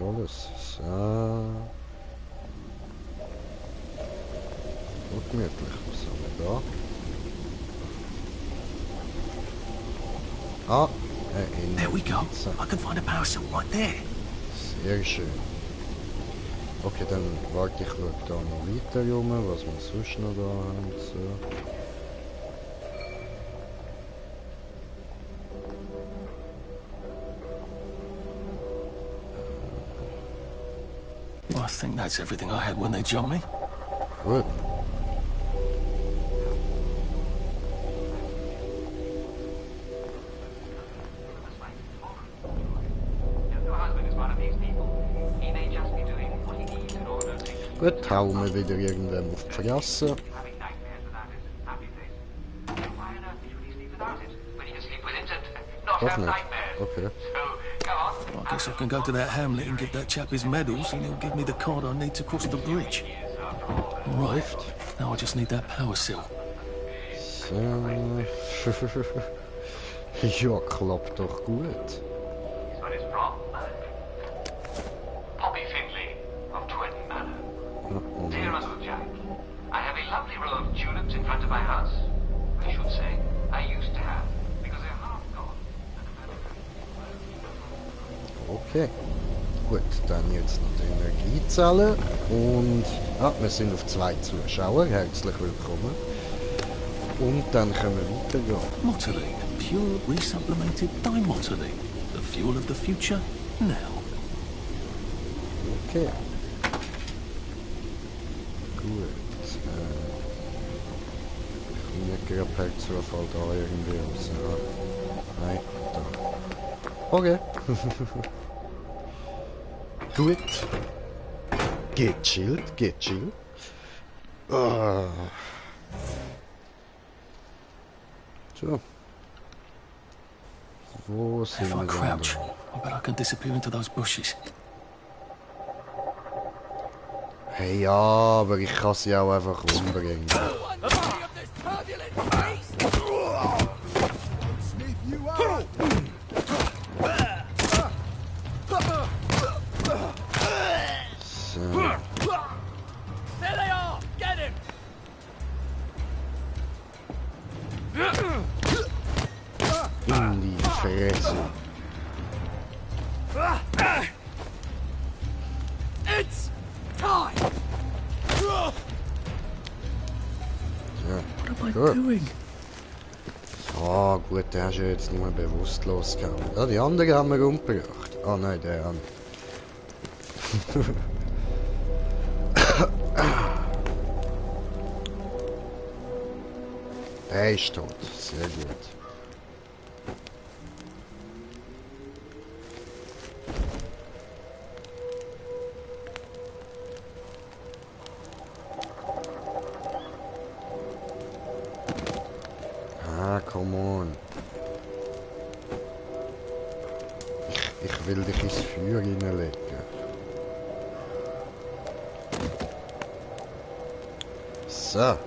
Alles. So. So gemütlich. Was haben wir da? Ah, There we go. I can find a power cell right there. Sehr schön. Okay, dann warte ich schaue da noch weiter rum, was wir sonst noch da haben. So. Well, I think that's everything I had when they jumped me. Gut. Gut, hauen wir wieder irgendwann auf die Fresse. Doch nicht. Okay. I guess I can go to that hamlet and give that chap his medals and he'll give me the card I need to cross the bridge. Right. Now I just need that power cell. So. Ja, klappt doch gut. Uncle Jack. I have a lovely row of tulips in front of my house. I should say, I used to have, because they're half gone. Okay. Gut, dann jetzt noch die Energiezelle und wir sind auf 2 Zuschauer, herzlich willkommen. Und dann können wir weitergehen. Mottolene, pure resublimated dimotolene. The fuel of the future, now. Okay. Gut. Ich komme nicht gerade per Zufall da irgendwie raus. Ja. Nein, da. Okay. Gut. Gechillt, gechillt. Oh. So. Wo sind If I wir crouch, denn? I bet I can disappear into those bushes. Hey, ja, aber ich kann sie auch einfach umbringen. There they are! Get him! In die Fresse. It's time! Ja. What am I doing? Ah, gut, der ist ja jetzt nur bewusstlos gehauen. Ja, die anderen haben wir umgebracht. Ah nein, der andere. Der ist tot. Sehr gut. Ah, come on. Ich will dich ins Feuer hineinlegen. So.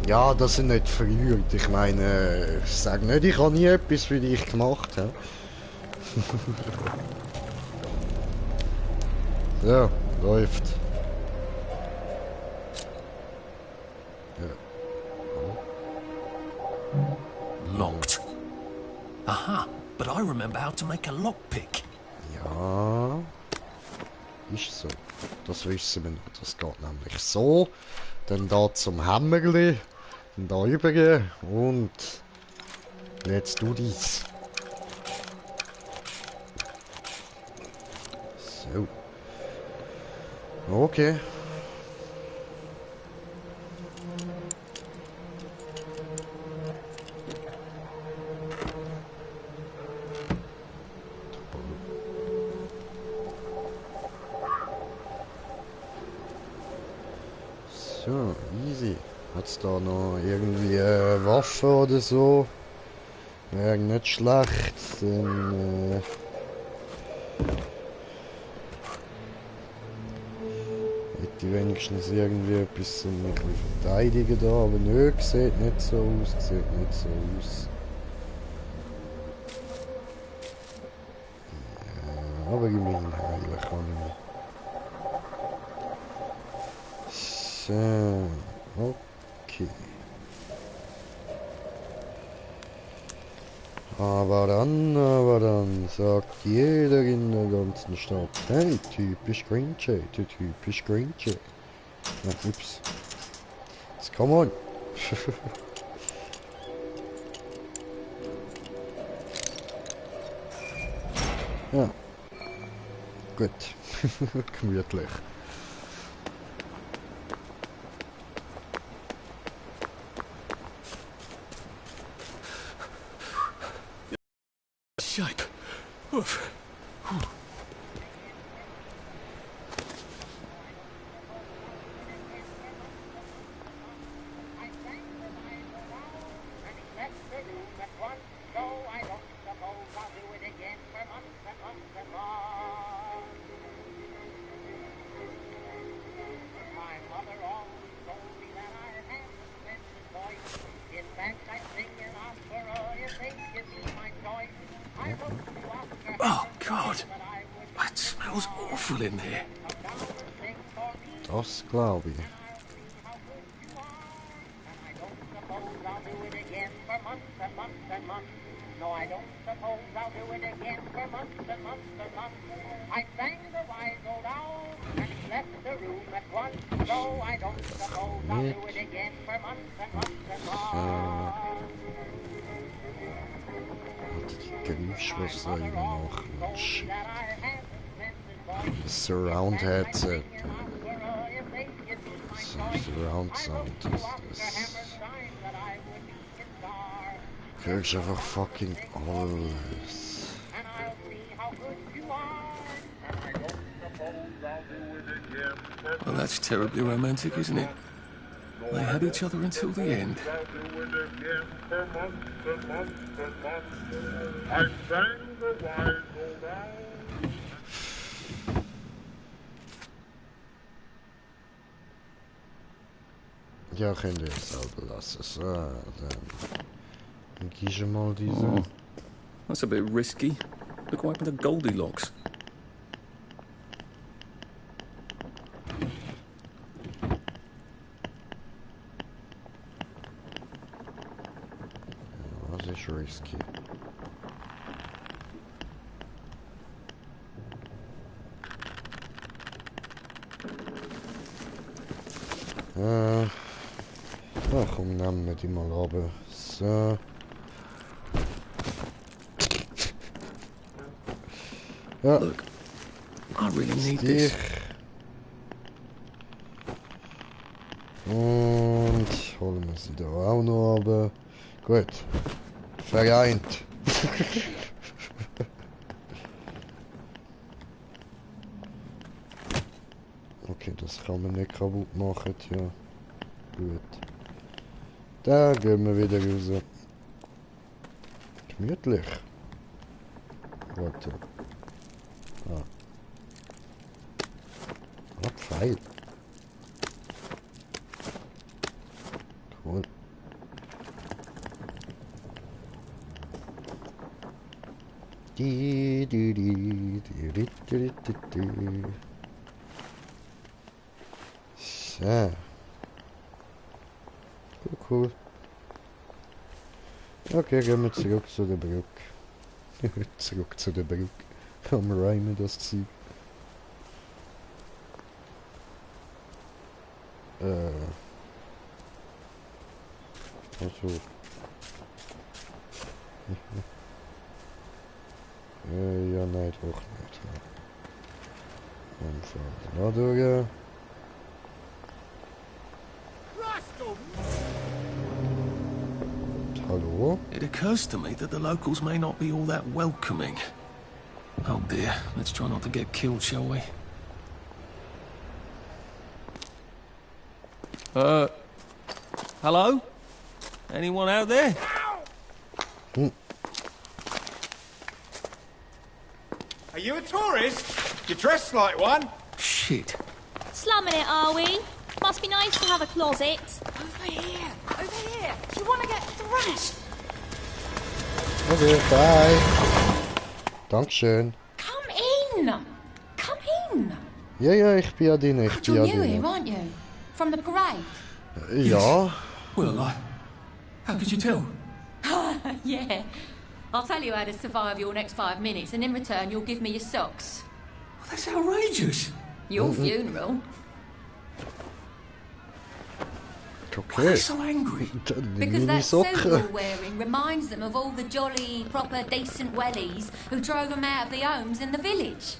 Ja, das sind nicht verrückt. Ich meine, ich sage nicht, ich habe nie etwas für dich gemacht. He? So, läuft. Ja. Locked. Aha, but I remember how to make a lockpick. Ja. Ist so. Das wissen wir noch. Das geht nämlich so. Dann da zum Hämmerli. Dann da rüber und let's do this. So. Okay. So, easy. Hat's da noch irgendwie Waffen oder so? Wäre nicht schlecht. Dann hätte ich wenigstens irgendwie etwas zum mich verteidigen da, aber nö, sieht nicht so aus, sieht nicht so aus. Ja, aber immerhin heilen kann ich mich. So, okay. Aber dann sagt jeder in der ganzen Stadt, hey, typisch Grinche, typisch Grinche. Ja, ups. Jetzt come on. Ja. Gut. Gemütlich. Shape. Oof. Oh, awful in there. Das glaube ich. No, I don't suppose I'll do it again for months and months and months. I sang the wise old owl and left the room at once. No, I don't suppose I'll do it again for months and months and months. Geräusch, was soll ich machen? Shit. Surround headset. Surround sound ist das. Kriegst einfach fucking alles. Well, that's terribly romantic, isn't it? They had each other until the end. Ja, könnt ihr es selber lassen. So, dann gehst du mal diese. Oh, that's a bit risky. Look what happened to Goldilocks. Was ist risky? Ach komm, nehmen wir die mal runter. So. Ja. Look, I really need this. Und holen wir sie da auch noch runter. Gut. Vereint. Okay, das kann man nicht kaputt machen, ja. Gut. Da gehen wir wieder raus. Gemütlich. Warte. Ah. Ah, Pfeil. Cool. So. Cool. Okay, gehen wir zurück zu der Brücke. Zurück zu der Brücke. Am Reimen das Ziel. Also. Ja, nein, doch nicht. Dann fahren wir da durch. Hello? It occurs to me that the locals may not be all that welcoming. Oh dear, let's try not to get killed, shall we? Hello? Anyone out there? Are you a tourist? You're dressed like one. Shit. Slumming it, are we? Must be nice to have a closet. Over here! Over here! You want to get thrashed? Okay, bye. Dankeschön. Come in! Come in! Ja, ich bin ja drin, ich bin ja You're new drin. here, aren't you? From the parade? Ja. Well, how could you tell? Yeah. I'll tell you how to survive your next 5 minutes, and in return you'll give me your socks. Well, that's outrageous. Your funeral. Okay. Why are you so angry? Because that suit you're wearing reminds them of all the jolly, proper, decent wellies who drove them out of the homes in the village.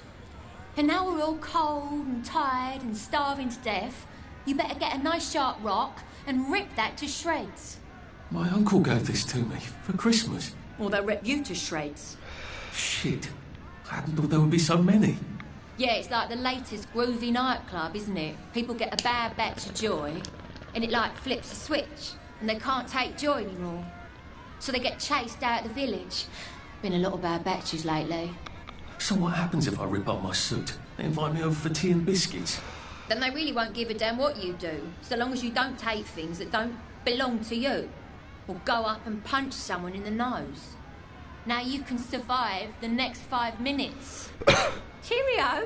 And now we're all cold and tired and starving to death. You better get a nice sharp rock and rip that to shreds. My uncle gave this to me for Christmas. Or they'll rip you to shreds. Shit. I hadn't thought there would be so many. Yeah, it's like the latest groovy nightclub, isn't it? People get a bad batch of joy, and it like flips a switch, and they can't take joy anymore. So they get chased out of the village. Been a lot of bad batches lately. So what happens if I rip up my suit? They invite me over for tea and biscuits. Then they really won't give a damn what you do, so long as you don't take things that don't belong to you. Or go up and punch someone in the nose. Now you can survive the next 5 minutes. Cheerio!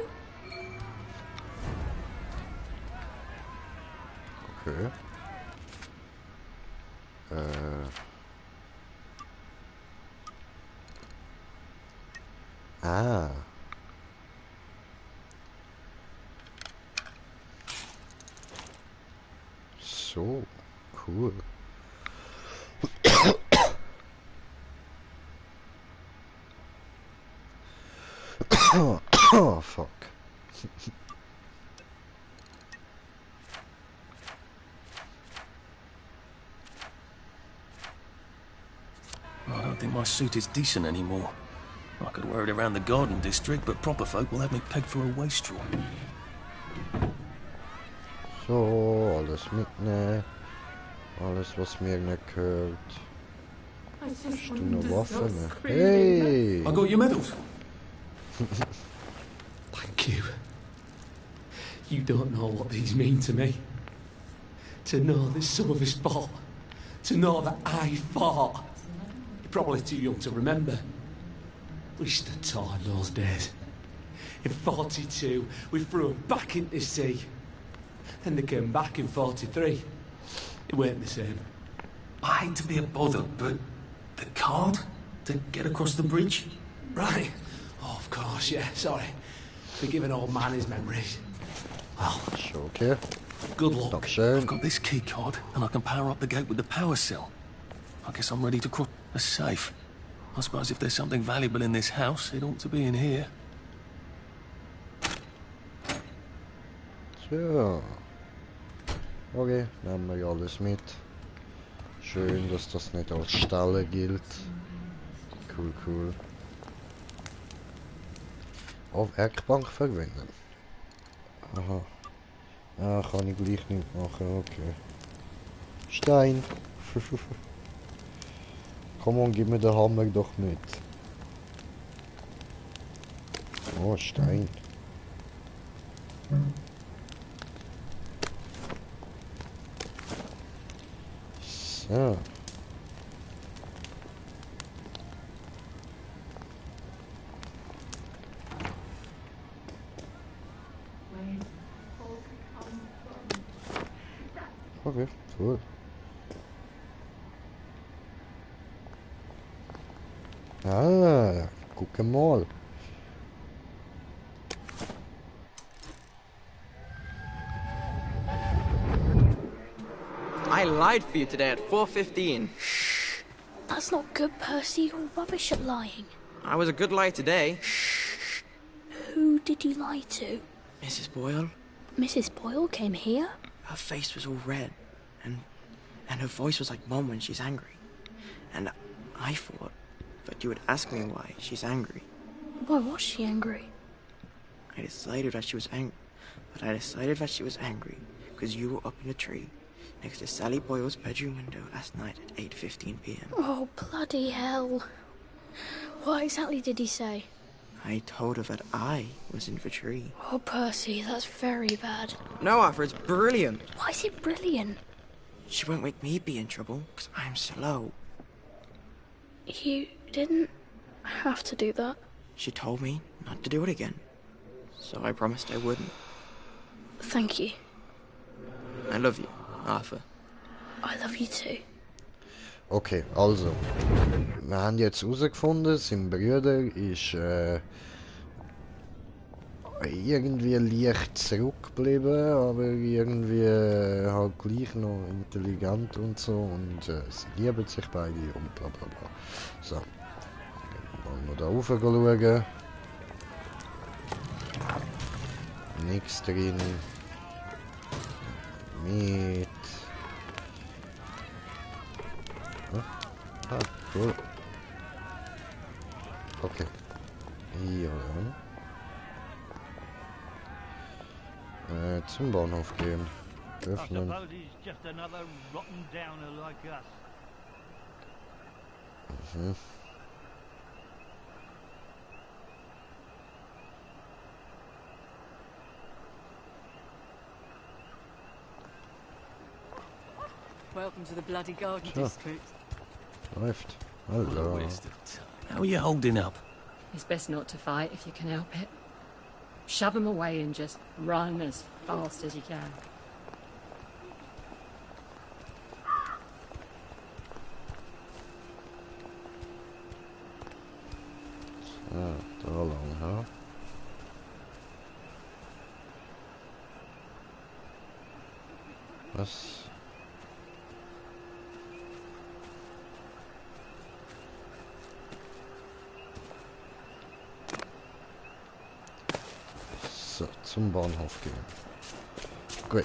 Okay. Ah. So, cool. Oh, fuck. I don't think my suit is decent anymore. I could wear it around the garden district, but proper folk will have me pegged for a wastrel. So, alles mitnehmen. Alles, was mir nicht gehört. Hast du noch Waffen? Hey! I got your medals. Thank you. You don't know what these mean to me. To know that some of us fought. To know that I fought. You're probably too young to remember. We stood tall in those days. In 42, we threw them back into the sea. Then they came back in 43. It weren't the same. I hate to be a bother, but the card to get across the bridge? Right. Oh, of course, yeah, sorry. Forgive an old man his memories. Well, okay. Good luck. dankeschön. I've got this key card, and I can power up the gate with the power cell. I guess I'm ready to cross a safe. I suppose if there's something valuable in this house, it ought to be in here. So. Okay, nehmen wir alles mit. Schön, dass das nicht als Stelle gilt. Cool, cool. Auf Werkbank verwenden. Aha. Ah, kann ich gleich nicht machen, okay. Stein. Komm on, gib mir den Hammer doch mit. Oh, Stein. So. Okay, cool. Ah, guck mal. I lied for you today at 4:15. That's not good, Percy. You're rubbish at lying. I was a good lie today. Who did you lie to? Mrs. Boyle. Mrs. Boyle came here? Her face was all red, and her voice was like Mom when she's angry. And I thought that you would ask me why she's angry. Why was she angry? I decided that she was angry because you were up in a tree next to Sally Boyle's bedroom window last night at 8:15 p.m. Oh, bloody hell. What exactly did he say? I told her that I was in the tree. Oh, Percy, that's very bad. No, Arthur, it's brilliant. Why is it brilliant? She won't make me be in trouble because I'm slow. You didn't have to do that. She told me not to do it again, so I promised I wouldn't. Thank you. I love you, Arthur. I love you too. Okay, also. Wir haben jetzt herausgefunden, sein Bruder ist irgendwie leicht zurückgeblieben, aber irgendwie halt gleich noch intelligent und so und sie lieben sich beide und bla bla bla. So. Wollen wir da rauf schauen. Nichts drin. Mit. Ah, cool. Okay. Hier dann. Zum Bahnhof gehen. Öffnen. Mhm. Welcome to the bloody garden district. Läuft. Hello. How are you holding up? It's best not to fight if you can help it. Shove them away and just run as fast as you can. Ah, da lang, ha? Was? So, zum Bahnhof gehen. Gut.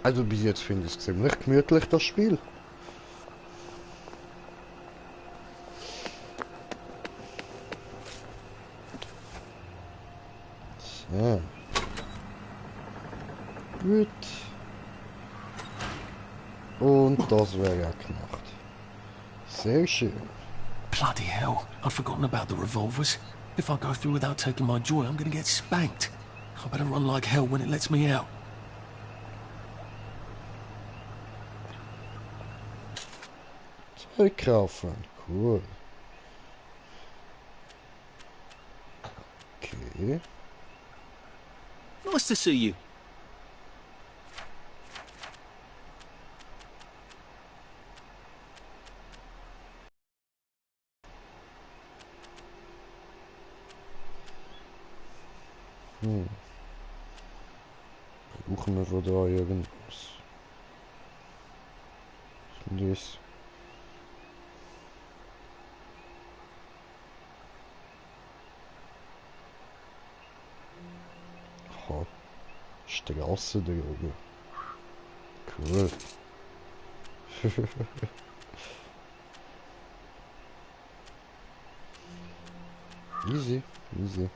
Also bis jetzt finde ich es ziemlich gemütlich, das Spiel. So. Gut. Und das wäre ja gemacht. Sehr schön. Bloody hell, I'd forgotten about the revolvers. If I go through without taking my joy, I'm gonna get spanked. I better run like hell when it lets me out. Zurückkaufen. Cool. Okay. Nice to see you. Suchen wir von da irgendwas. Was ist das? Aha. Straße da oben. Cool. Easy, easy.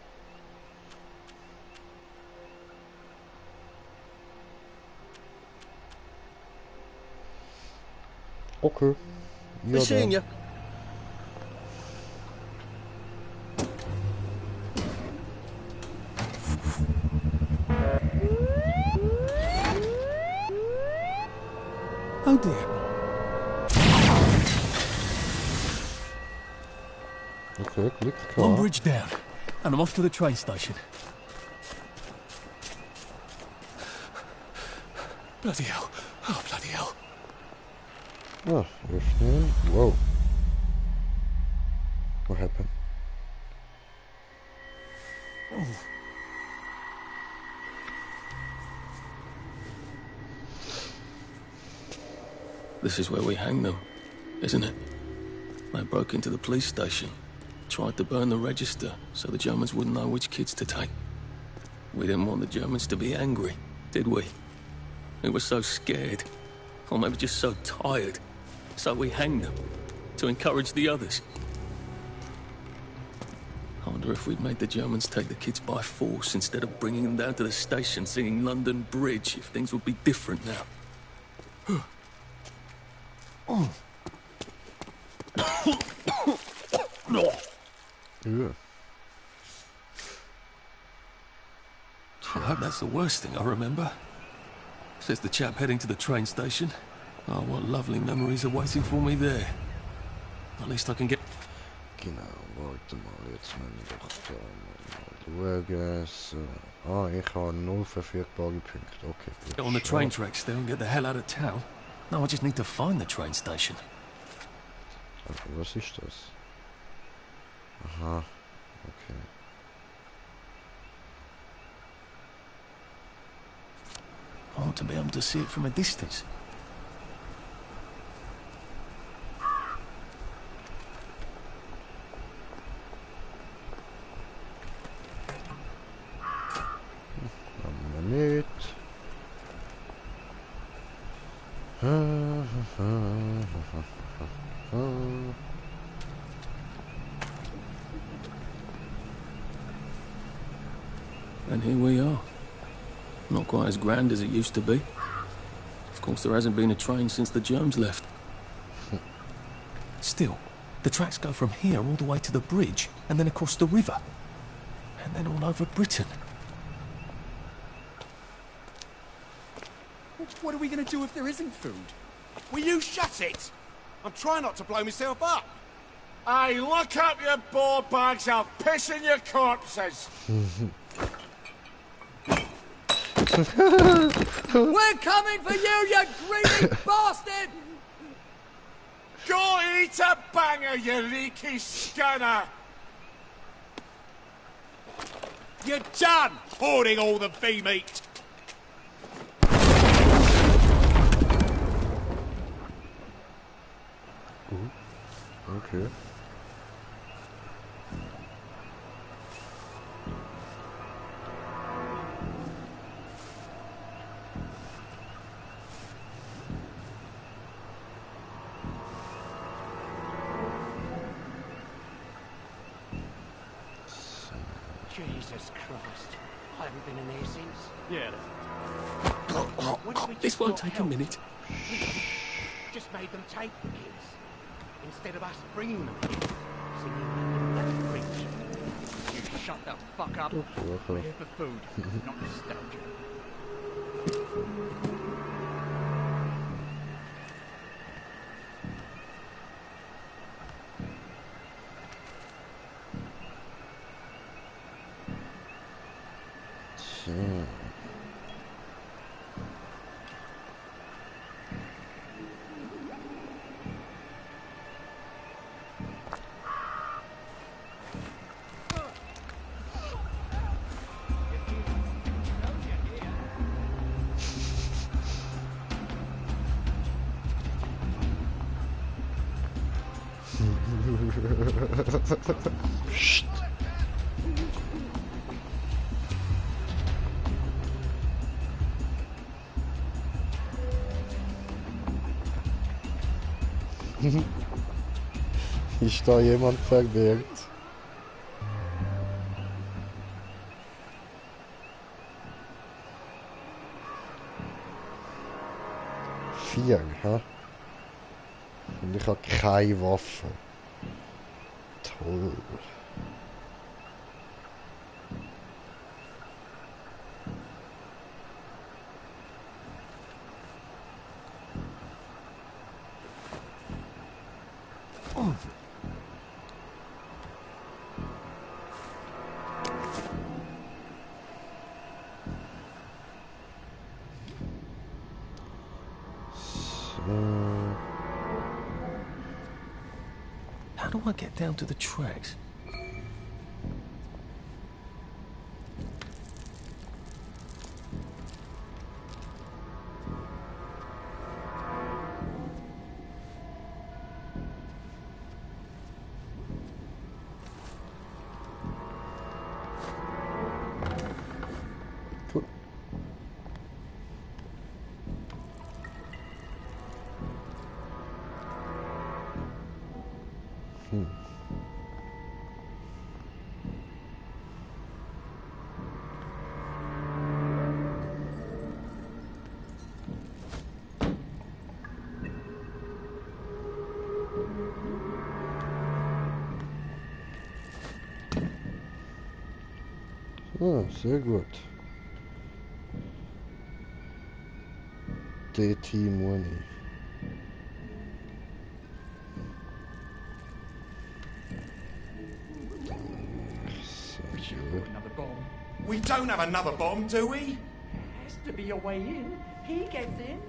Okay. Ja, seeing you. Oh dear. Okay, click. One bridge down, and I'm off to the train station. Bloody hell. Oh, bloody hell. Ah, öffnen. Wow. What happened? Oh. This is where we hang them, isn't it? They broke into the police station, tried to burn the register so the Germans wouldn't know which kids to take. We didn't want the Germans to be angry, did we? We were so scared, or maybe just so tired, so we hanged them to encourage the others. I wonder if we'd made the Germans take the kids by force instead of bringing them down to the station singing London Bridge, if things would be different now. Oh. Yeah. I hope that's the worst thing I remember. Says the chap heading to the train station. Oh, what lovely memories are waiting for me there. At least I can get... Genau, warte mal, jetzt müssen wir doch da mal schauen. So. Ah, ich habe 0 verfügbare Punkte. Okay. Get on the train tracks there and get the hell out of town. No, I just need to find the train station. Was ist das? Aha, okay. I want to be able to see it from a distance. One minute. And here we are. Not quite as grand as it used to be. Of course, there hasn't been a train since the Germs left. Still, the tracks go from here all the way to the bridge, and then across the river. And then all over Britain. What are we going to do if there isn't food? Will you shut it? I'm trying not to blow myself up. Hey, look up your ball bags, I'll piss in your corpses. We're coming for you, you greedy bastard! Go eat a banger, you leaky scanner! You're done hoarding all the bee meat! Okay. Jesus Christ. I haven't been in here since. Yeah. This won't take a minute. Just made them take the kids. Instead of us bringing them here. Singing that preach. You shut the fuck up. We're here for food, not nostalgia. Psst. Ist da jemand verwirrt? Vier, hä? Und ich habe keine Waffe. Toll. How do I get down to the tracks? Ah, sehr gut. DT Money. We don't have another bomb, do we? Has to be a way in. He gets in.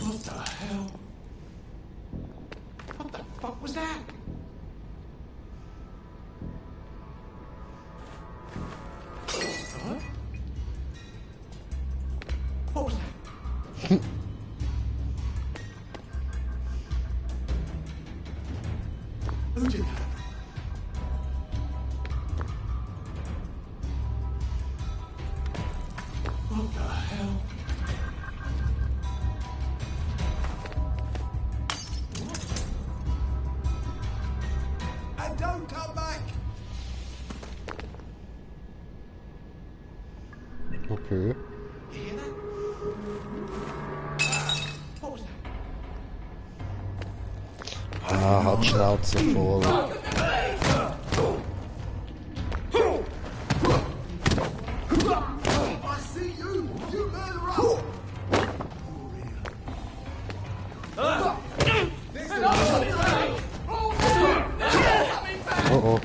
What the hell? What the fuck was that? Huh? What was that? Who did that? hell? And don't come back! Okay. Ah, hat Schnauze voll. Oh.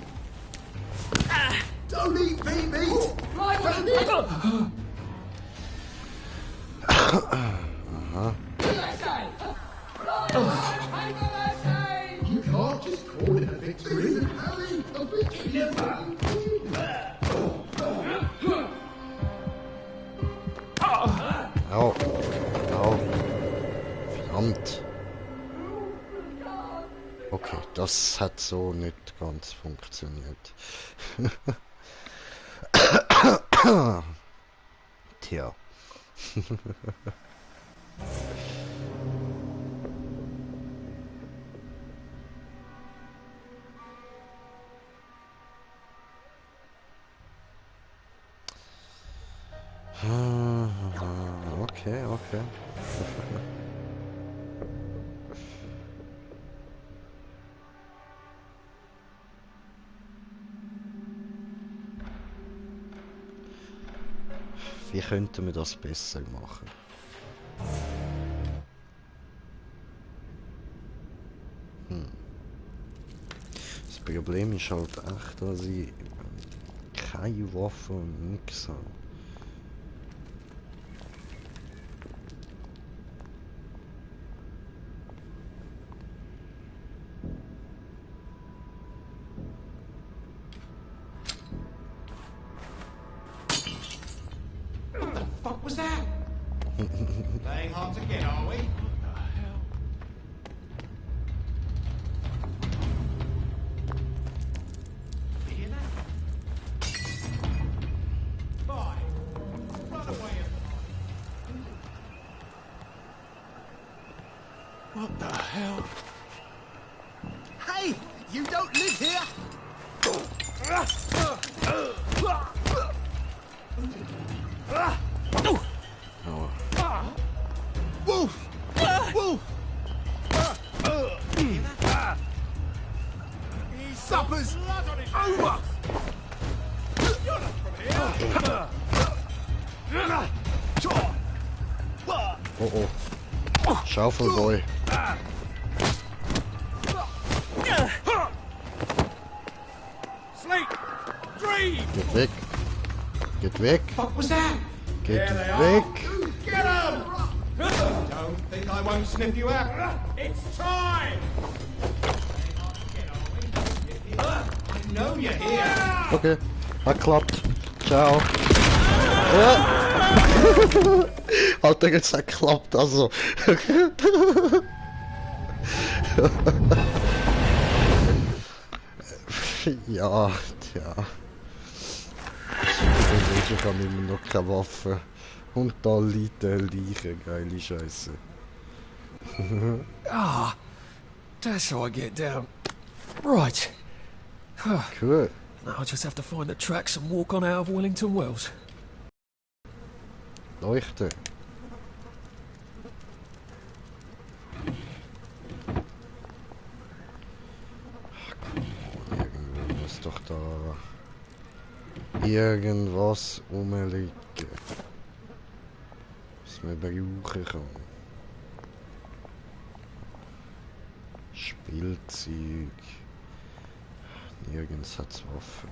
Don't eat me meat! You can't just call it a victory. A victory never. Au. Au. Verdammt. Okay, das hat so nicht ganz funktioniert. Tja. Okay, okay. Wie könnten wir das besser machen? Das Problem ist halt echt, dass ich keine Waffe und nichts habe. What was that? Playing hard to get, are we? You hear that? Five. Run away. What the hell? Hey, you don't live here. Wolf! Wolf! Supper's over! You're not from here! Oh oh. Schaufelboy. Sleep! Dream! Geht weg. Geht weg. What was that? Geht There they weg. are. Get 'em! Don't think I won't sniff you out. It's time! I know you're here. Okay. Hat geklappt. Ciao. Alter, jetzt hat geklappt, also. Ja, tja. Ich habe immer noch keine Waffe. Und da liegt der Leiche, geile Scheiße. Ah, that's how I get down. Right. Cool. Now I just have to find the tracks and walk on out of Wellington Wells. Leuchte. Irgendwo muss doch da irgendwas rumliegen, was man brauchen kann. Spielzeug. Nirgends hat's Waffen.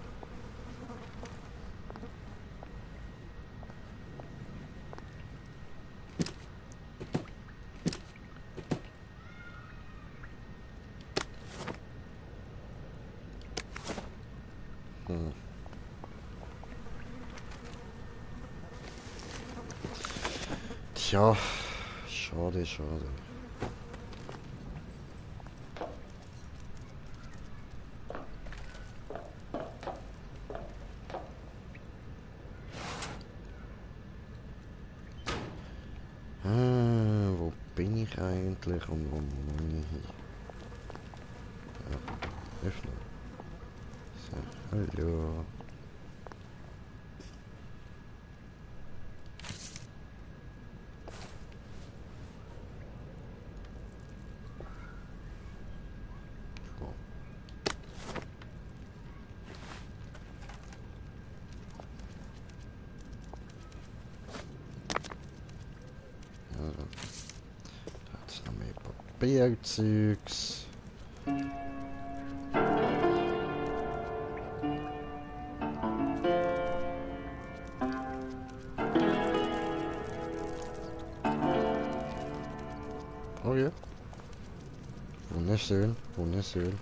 Tja, schade, schade. bin ich eigentlich und wo muss ich hin? Ja, öffnen. So, hallo. Bierzeugs. Oh ja. Wunderschön, wunderschön.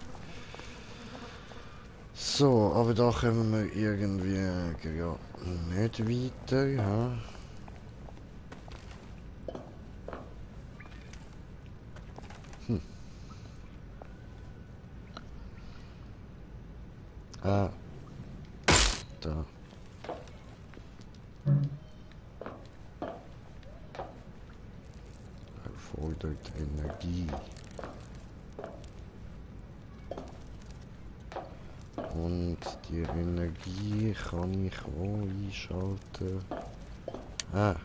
So, aber da kommen wir irgendwie ja, nicht weiter, ja. Ah. Da. Erfordert Energie. Und die Energie kann ich wo einschalten? Ah.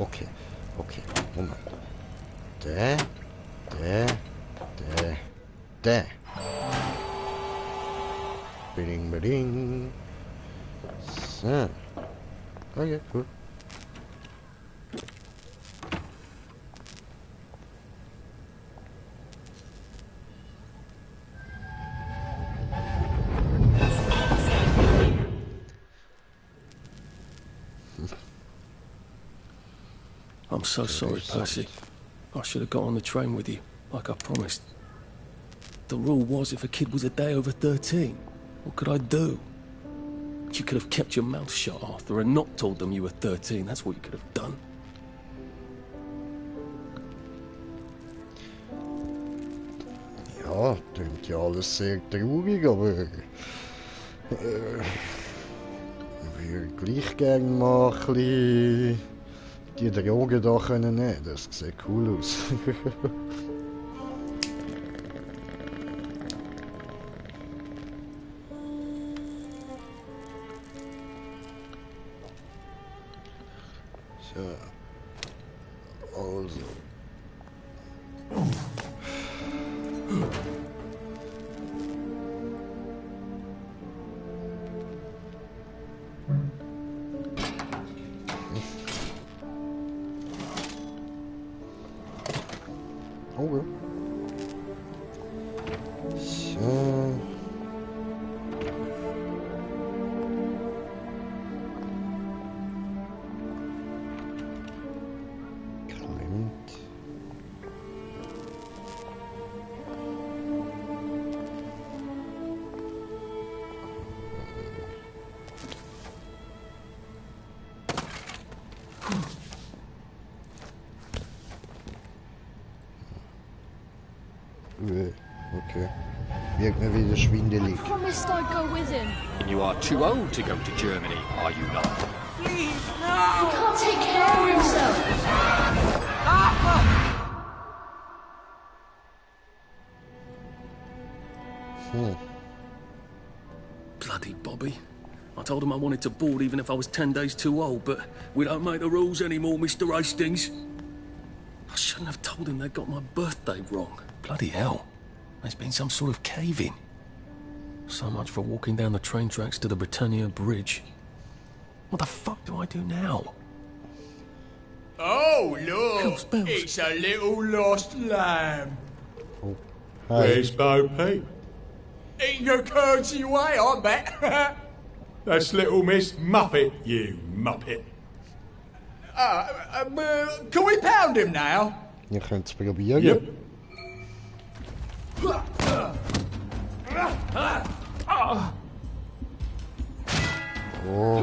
Okay, okay, Moment. Der. Bing, bing. So. Okay, cool. I'm so sorry, Percy. I should have got on the train with you, like I promised. The rule was if a kid was a day over 13, what could I do? You could have kept your mouth shut, Arthur, and not told them you were 13. That's what you could have done. Ja, klingt ja alles sehr traurig, aber ich würde gleich gerne mal ein bisschen die Drogen da können nehmen. Das sieht cool aus. So. Also. Okay. So. Clement. Okay. Wird mir wieder schwindelig. I promised I'd go with him. You are too old to go to Germany, are you not? Please, He no! can't take care of himself. Bloody Bobby. I told him I wanted to board even if I was 10 days too old, but we don't make the rules anymore, Mr. Hastings. I shouldn't have told him they got my birthday wrong. Bloody hell. There's been some sort of cave-in. So much for walking down the train tracks to the Britannia Bridge. What the fuck do I do now? Oh, look! Bells, bells. It's a little lost lamb. Oh. Where's Bo Peep? Eating your curdsy way, I bet. That's little Miss Muppet, you muppet. Can we pound him now? Ihr könnt es probieren. Yep. Oh.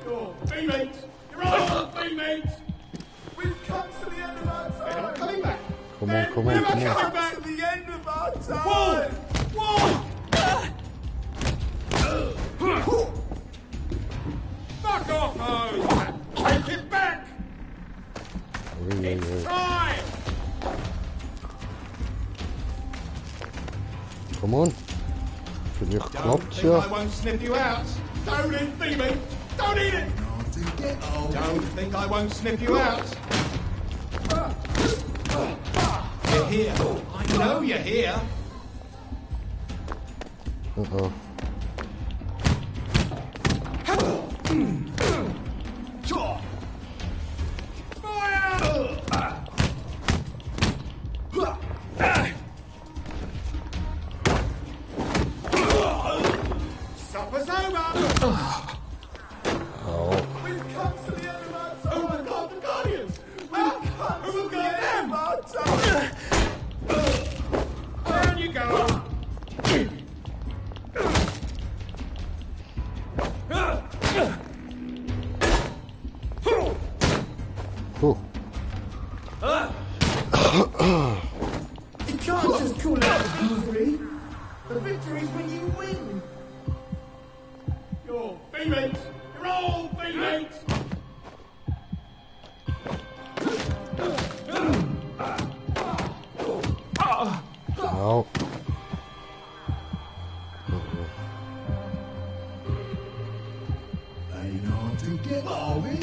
Your teammates! You're all teammates! We've come to the end of our time! We're not coming back! Come on, come on, We're come not on. coming back to the end of our time! Whoa! Fuck off, Hose! Take it back! It's time! Come on. Vielleicht Don't klappt's think I ja. won't sniff you out! Don't eat me! Don't eat it! Don't think I won't sniff you out! You're here. I know you're here. Uh-oh. Supper's over. Oh. We've come to the end of our time. Who will guard the Guardians? Who will guard them? Down you go. Oh. You can't just call it a victory. The victory's when you win. You're teammates. You're all teammates. Oh. Hang on to get are we?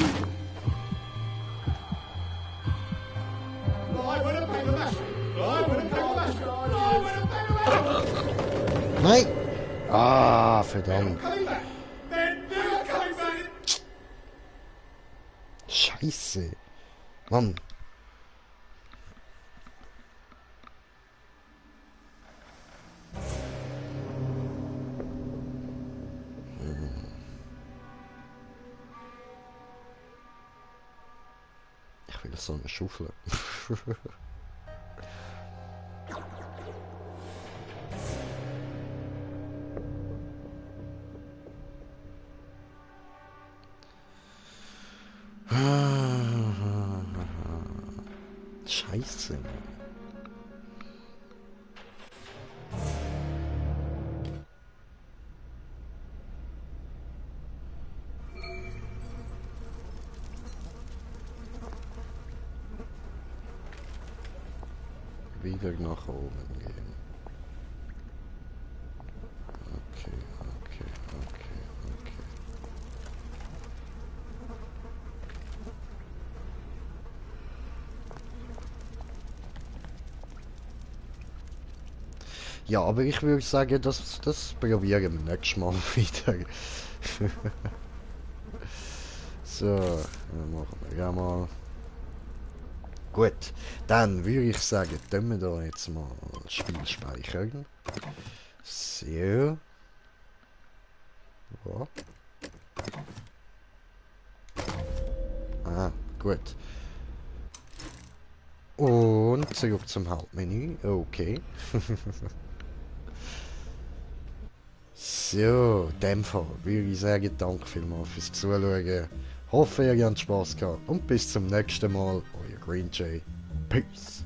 I want a paper mash. I want a paper mash. I want a paper mash. Nein! Ah, verdammt. Coming back. They're never coming back. Scheiße. Mann. Ich will so eine Schaufel. Scheiße. Wieder nach oben gehen. Okay, okay, okay, okay. Ja, aber ich würde sagen, das probieren wir nächstes Mal wieder. So, dann machen wir ja mal. Gut, dann würde ich sagen, tun wir da jetzt mal das Spiel speichern. So. Ja. Ah, gut. Und zurück zum Hauptmenü. Okay. So, in dem Fall würde ich sagen, danke vielmals fürs Zuschauen. Hoffe, ihr habt Spaß gehabt und bis zum nächsten Mal. Euer Green Jay. Peace.